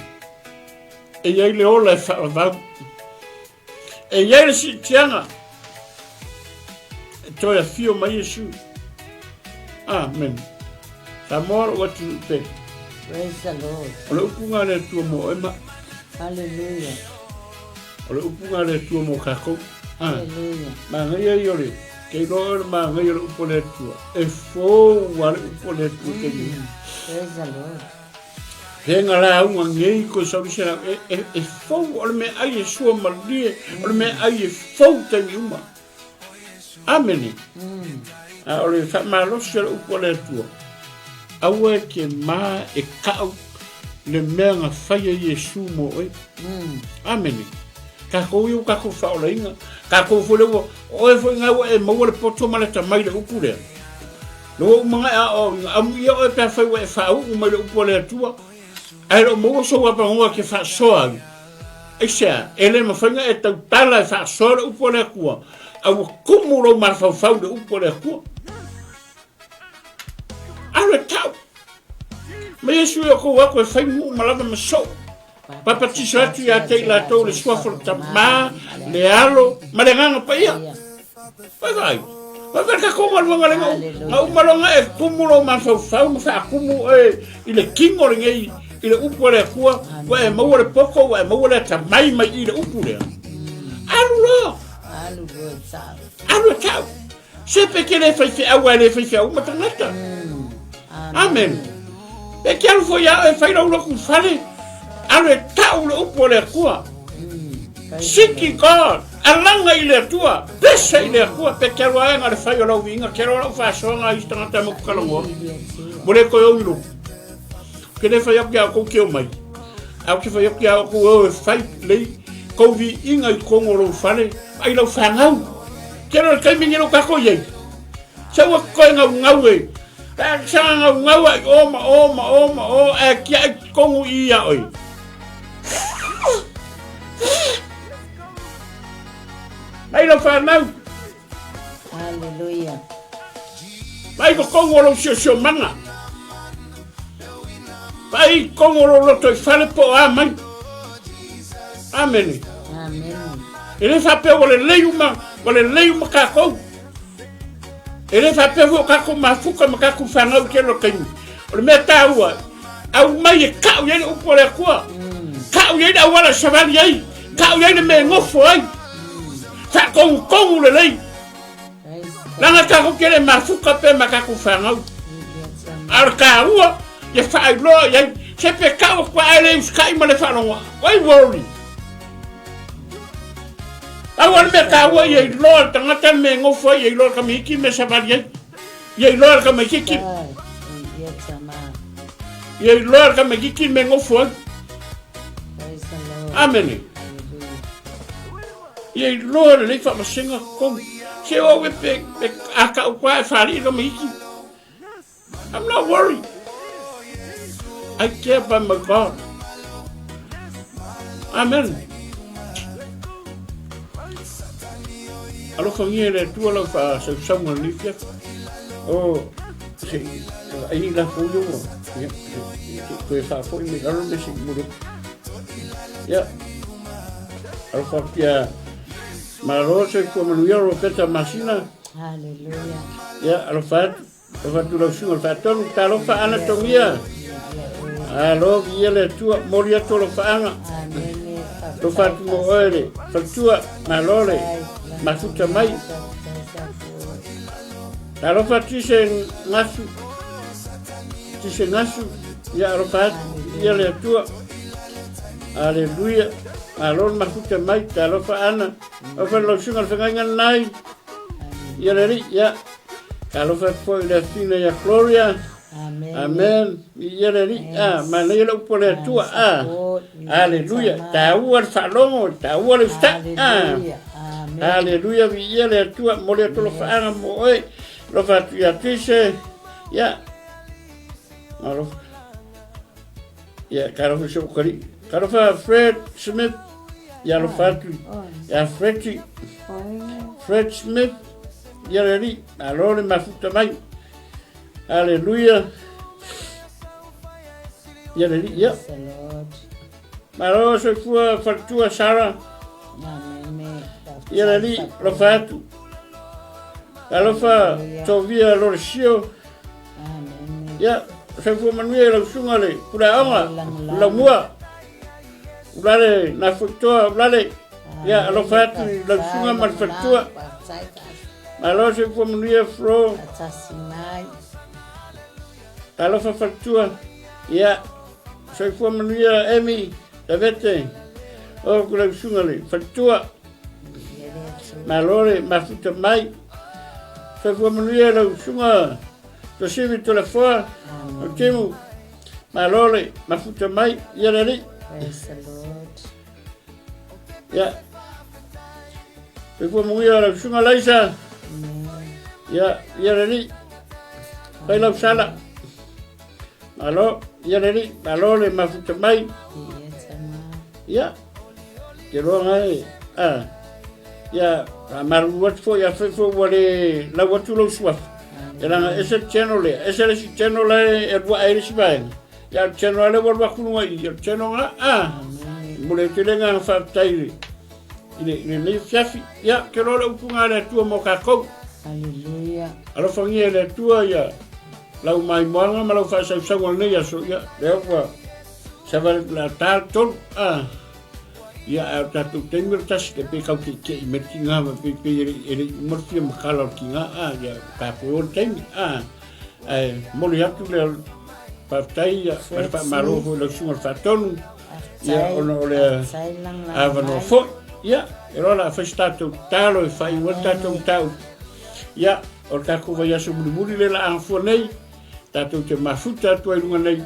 e i ai le ola e faavavau, e i ai le siitiaga, e toe afio mai Iesu. Amen. Samoa lou atunuu pele. Praise the Lord. O le upu a le Atua mo oe ma. Hallelujah. O le upu a le Atua mo kākou. Ah. Hallelujah. Manaia ia o le, ke iloa oe le manaia o le upu a le Atua. E fou a le upu a le Atua te mm. Praise the Lord. He nga lauga ngei koe sauli se lau, e, e, e fou o le mea ai e sua malie, o le mea ai e fou taimi uma. Amene. Mm. A o le faamalosi o le upu a le Atua, aua e te mā e kau le mea na faia Iesu mo oe. Mm. Amene. Kākou ia ua kākou faaolaina, kākou foi le ua, oe foi ngā ua e maua le poto ma le atamai le upu lea. Le ua uma e ao ina amu ia oe pe afai ua e faauu mai le upu a le Atua, ae le o maua sou avanoa ke faasoa ai. Aisea, e le mafai ona e tautala e faasoa le upu a le Atua, a ua kumu lou mafaufau i le upu a le Atua. Alu e tau. Ma Iesu e o kou atu e fai nuu ma lava ma soo. Papatiso atu ia te i latou le suafa o le Tamā, le Alo, ma le Agaga Paia. Vai vai. Vai vai ka konga luanga le ngau. Nga uma longa e kumu lo mafaufau ma faakumu e i le kino lenei i le upu a le Atua, ua e maua le poto, ua e maua le atamai mai i le upu lea. Alu loa. Alu loa e tau. Alu e tau. Se pe ke le faifeau ae le faifeau uma tagata. Amen. Pe ke alu foi a e fai lau lotu fale, alu e tau le upu a le Atua. Seeking God, alaga i le Atua, pese i le Atua, pe ke alu ae le fai o lau viiga, ke alo lau faasoaga i isi tagata e motu talanoa. Mo le toe ou i lotu. Ke le fai atu ia outou ke o mai. Ae ou te fai atu ia outou e o e fai lei kou viiga i totonu o lou fale, ai lau fanau. Ke le taimi nei o kākou i ai. Se ua koe ngaungau e. Pe a saga ngaungau ai o ma o ma o ma o ae tiai totonu i ia oe. Mai lau fanau. Hallelujah. Mai totonu o lou siosiomaga. Mai totonu o lou loto i fale po o a mai. Amene. Amen. E le faapea ua lelei uma, ua lelei uma kākou. E le faapea foi o kākou mafuka ma kākou fanau i tele o taimi. O le mea tāua, aumai e kau i ai le upu a le Atua. Kau i ai le auala e savali ai. Kau i ai le mea e nofo ai. Faatonutogu lelei. Leaga tatou te le mafuka pe ma tatou fanau. A o le taua, ia faailoa i ai. Se pe tau atu ae le usitai ma le faalogo. Why worry? Pau le mea taua ia iloa le tagata le mea e nofo ai, ia iloa le tamaiti le mea e savali ai. Ia iloa le tamaititi. Ia iloa le tamaititi le mea e nofo ai. Amene. Ia iloa lelei faamasega totonu. Se o au e pe, pe a kau pa e whārii ka mahiki. I'm not worried. I care about my God. Amen. Alofagia e le Atua lau faasausauga lenei afiafi. O, se i ai la fou ia ua, ia, se i toe faafoi mai lalo le se i muli atu. Ia, alofa atu ia Malo soifua manuia Ropeta Masina. Hallelujah. Ia, alofa atu. Alofa atu lau susuga i le faatonu. Talofa Ana Togia. Alo, viia le Atua, moli atu alofaaga. Alofa atu mo oe le faletua, malo le mafuta mai. Talofa Tise Gasu, Tise Gasu, ia alofa atu, viia le Atua. Aleluia, malo le mafuta mai, talofa Ana. Alofa lau susuga i le feagaiga lenai. Ia le Alii, ia. Talofa atu foi i le afifina ia Gloria. Amen. Viia le Alii. A, manaia le upu a le Atua. A, Aleluia. Taua le faalogo, taua le usitai. A, Aleluia, viia le Atua. Momoli atu alofaaga mo oe. Alofa atu ia Tise. Ia. Alofa. Ia, talofa i si ou ukalii. Talofa Fred Smith. Ia alofa atu ia Freddy. Fred Smith. Ia le alii. Malo le mafuta mai. Aleluia. Ia le alii. Ia. Malo soifua faletua Sara. Ia le alii. Alofa atu. Alofa Tovia Lolesio. Ia, soifua manuia i lau susuga le puleaoga, Laumua. Ulale Nafoitoa, ulale. Ia, alofa atu i lau susuga ma le faletua. Malo soifua manuia Flo. Alofa faletua. Ia, soifua manuia Amy Tavete. O ku lau susuga le faletua. Malo le mafuta mai. Soifua manuia lau susuga Tosivi Tolefoa, o Timu. Malo le mafuta mai, ia le alii. Praise the Lord. Ia. Soifua manuia lau susuga Laisa. Ia, ia le alii. Fai lau sala. Malo, ia le alii, malo le mafuta mai. Ia, te loa ngai, a, ia, faamalulu atu foi, afai foi ua le lau atu lou suafa. E leaga ese le channel lea, ese le isi channel la e alu ae i le isi vaega. Ia, o le channel lea ua alu atu luga i i, o le channel na, a, momoli atu ai le agaga faafetai i le, i lenei afiafi. Ia, ou te iloa o le upuga a le Atua mo tatou. Hallelujah. Alofagia e le Atua ia lau maimoaga ma lau faasausauga o lenei aso, ia, lea ua savali o le a ta le tolu, a, ia, ae o le tatou taimi o le tasi, le pei kau keike'i mai le tiga ma pei, pei e le, e le i uma le fia matala o le tiga, a, ia, tatou o le taimi, a, ae momoli atu le faafetai, ia, ma le faamalo foi i lau susuga i le Faatonu, ia, ona o le avanoa foi, ia, e loa o le a fai se tatou tatalo e faaiu ai le tatou mataupu, ia, O le tatou vaiaso mulimuli lea la afua nei, tatou te mafuta atu ai luga nei,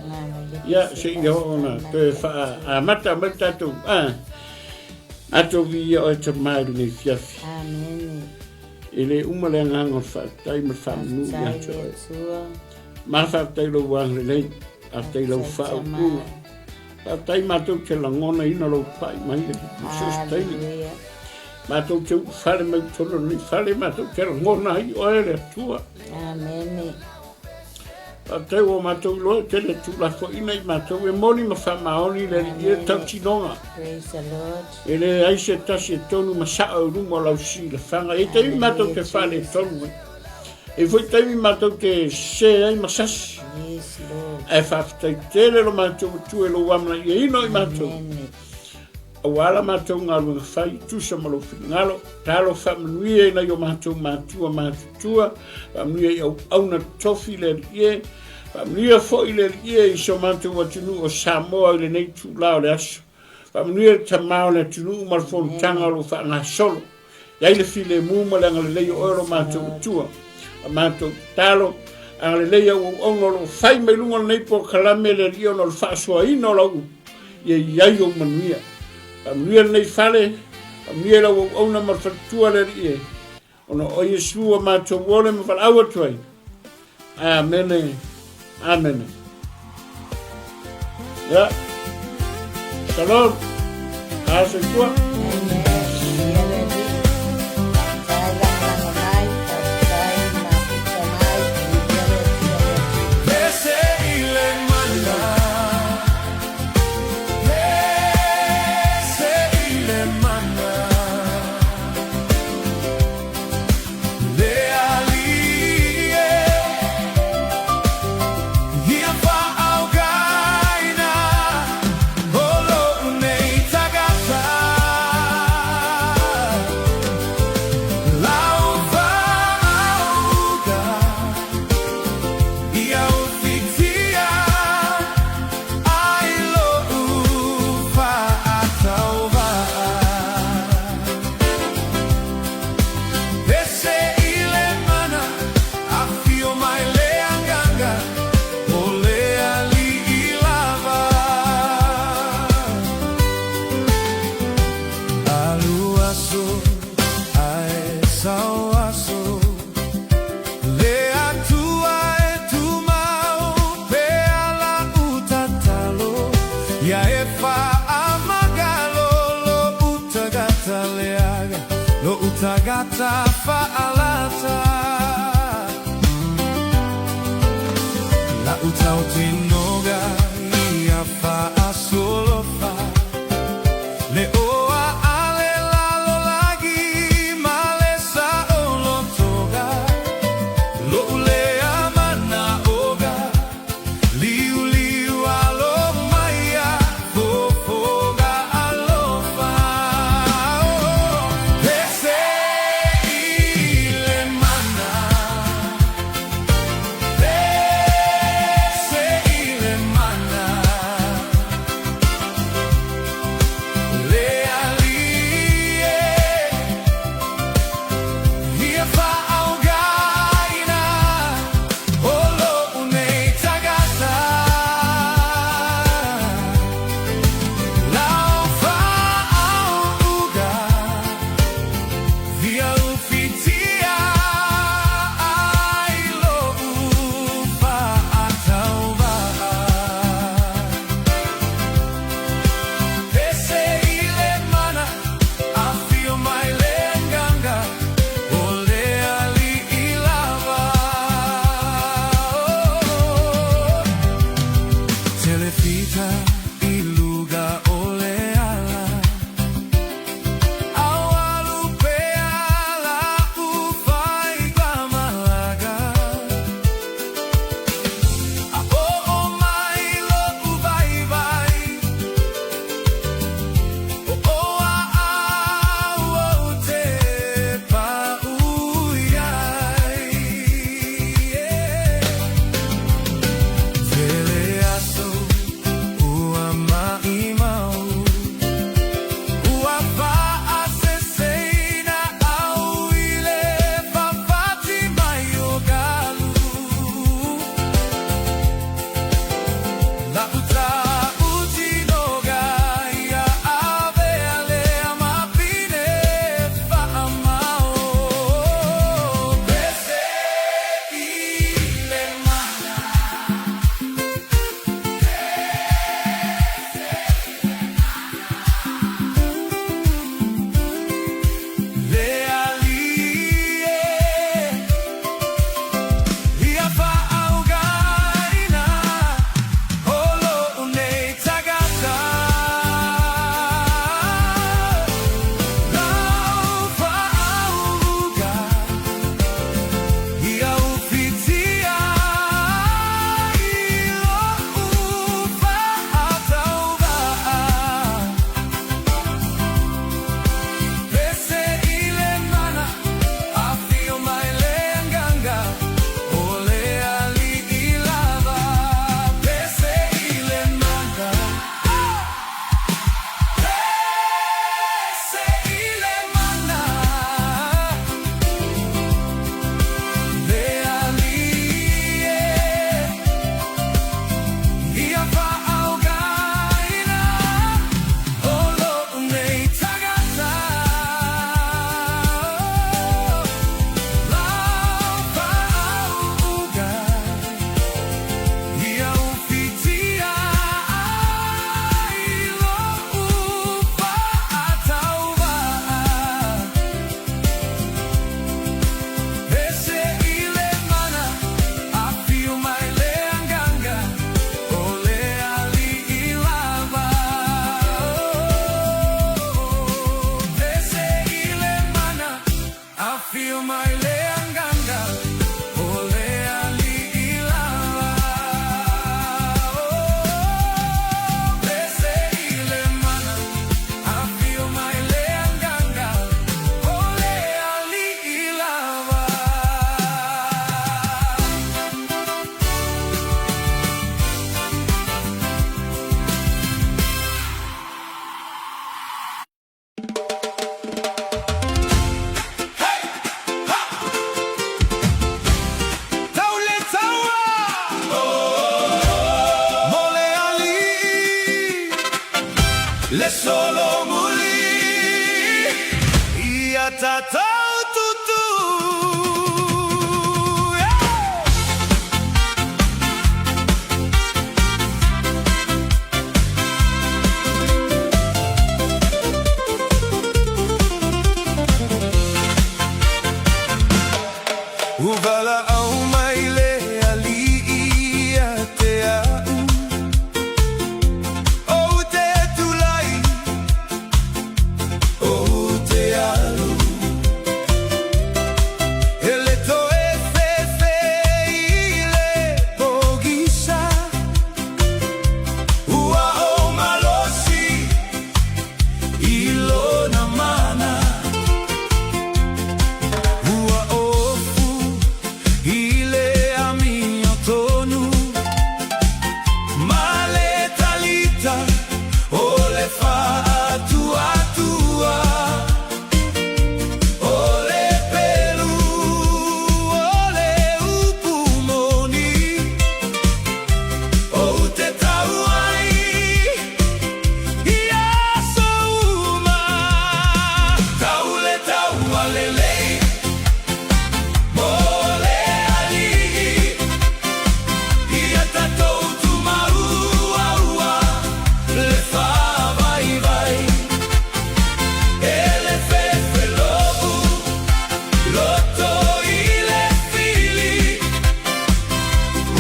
ia seia oo ona toe faaamata mai le tatou, a, matou viia oe Tama i lenei afiafi. Amene. E le uma le agaga o le faafetai ma le faamanu ia te oe. Ma faafetai lou agalelei, faafetai lau faaupuga. Faafetai matou te lagonaina lou pai mai i so o se taimi. Matou te ulufale mai totonu o lenei fale, matou te lagona ai oe le Atua. Amene. Faafetai ua matou iloa e tele tuulafoaiina i matou e moni ma faamaoni le Alii e tautinoga. Praise the Lord. E leai se tasi e tonu ma sao i luma o lau silafaga. E i ai taimi matou te faaletonu ai. E i ai foi taimi matou te sese ai ma sasi. Yes, Lord. Ae faafetai tele lo matou Atua i lou amanaiaina o i matou. Amene. Aua la matou galuega fai, tusa ma lou finagalo, talo faamanuia i nai o matou matua matutua, faamanuia i auauna tofi le Alii e, faamanuia foi le Alii e i so matou atunuu o Samoa i lenei itula o le aso. Faamanuia le Tama o le atunuu ma le fonotaga o lo o faagasolo. I ai le filemu ma le agalelei o oe o lo matou Atua. A matou tatalo, agalelei au auauna o lo o fai mai luga o lenei polokalame le Alii ona o le faasoaina o lau upu, ia i ai ou manuia. Faamanuia lenei fale, faamanuia i lau auauna ma le faletua le Alii e, ona o Iesu ua matou ole ma valaau atu ai. Amene. Amene. Ya. Shalom. A soifua. aso ae sao aso Le Atua e tumau pea la'u tatalo Ia e faamagalo lo'u tagata leaga Lo'u tagata fa'alata La'u tautinoga ia fa'asolofa Le oa ale lalolagi ma le sa'olotoga Lo'u lea mana'oga Liuliu alo mai ia fofoga alofa Pese i le mana Pese i le mana Le tatou tutū, yeah! Ua valaau mai le Alii ia te a'u, Ou te tulai, ou te alu, E le toe fefe i le pogisa, Ua ou malosi i lona mana. Ua ofu i le amiotonu ma le talita o le faatuatua, o le pelu o le upu moni, ou te tau ai i aso uma. Tau le taua lelei mo le Alii, ia tatou tumauaua le faavaivai. E le fefelou loto i le fili,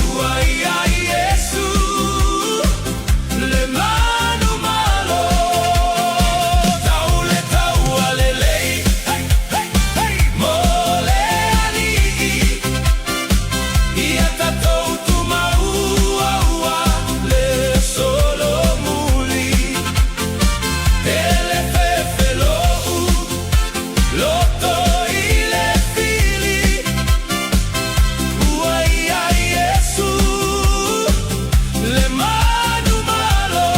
ua ia Iesu le manumalo. Tau le taua lelei, hey, hey, hey, mo le Alii, ia tatou tumauaua le solomuli. E le fefelou loto i le fili, ua ia Iesu le manumalo.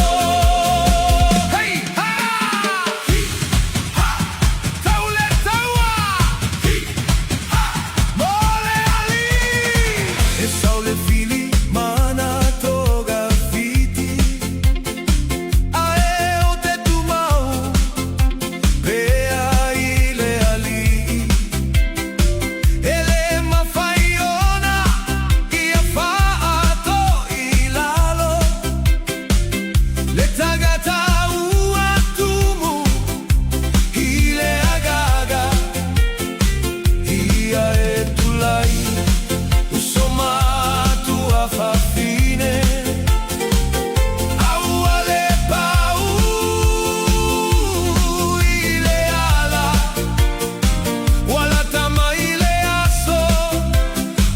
Hey, ha! Hi, ha! Tau le taua! Hi, ha! Mo le Alii! E sau le fili mana togafiti, Ae ou te tumau pea i le Alii. E le mafai ona ia faato i lalo le tagata ua tumu i le agaga, ia e tulai uso matua fafine, a ua le pau i le ala, ua lata mai le aso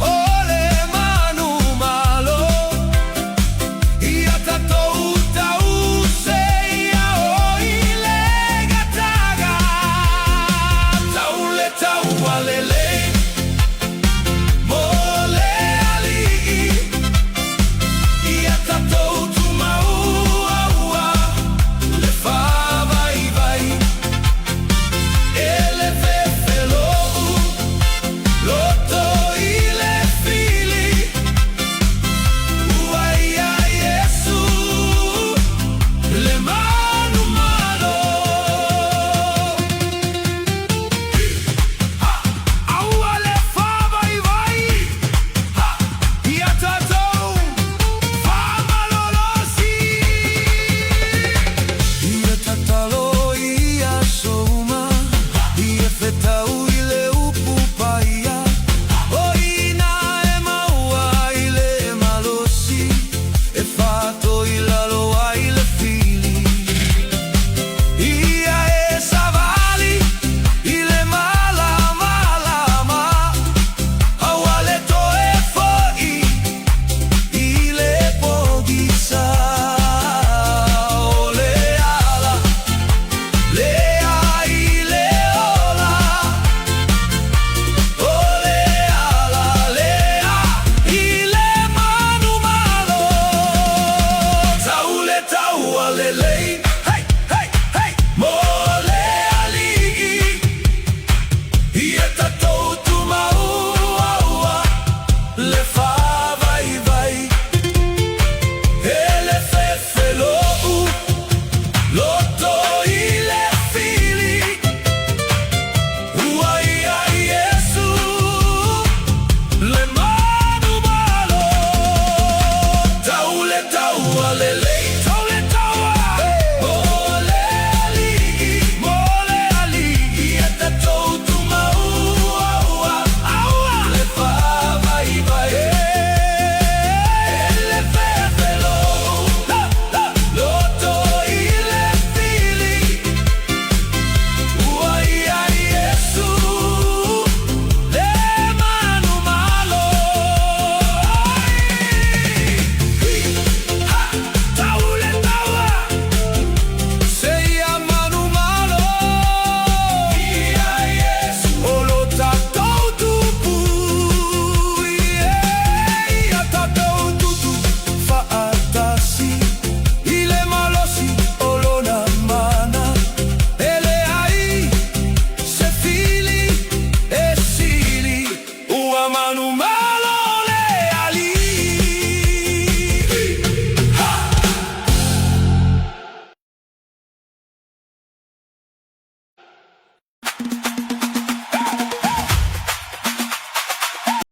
o le manumalo. Ia tatou tause ia o i le gataga. Tau le taua lelei mo le Alii, ia tatou tumauaua le faavaivai. E le fefelou loto i le fili, ua ia Iesu le manumalo. Aua le faavaivai, ha, ia tatou faamalolosi. Ia tatalo i aso uma, ia fetau i le upu paia, o i ina e maua ai le malosi, e faato i lalo ai le fili. Ia e savali i le malamalama, aua le toe fo'i i le pogisa. O le ala lea i le ola, o le ala lea i le manumalo. Tau le taua lelei, hey, hey, hey, mo le Alii, ia tatou tumauaua le faavaivai. E le fefelou loto i le fili. Ua manumanu.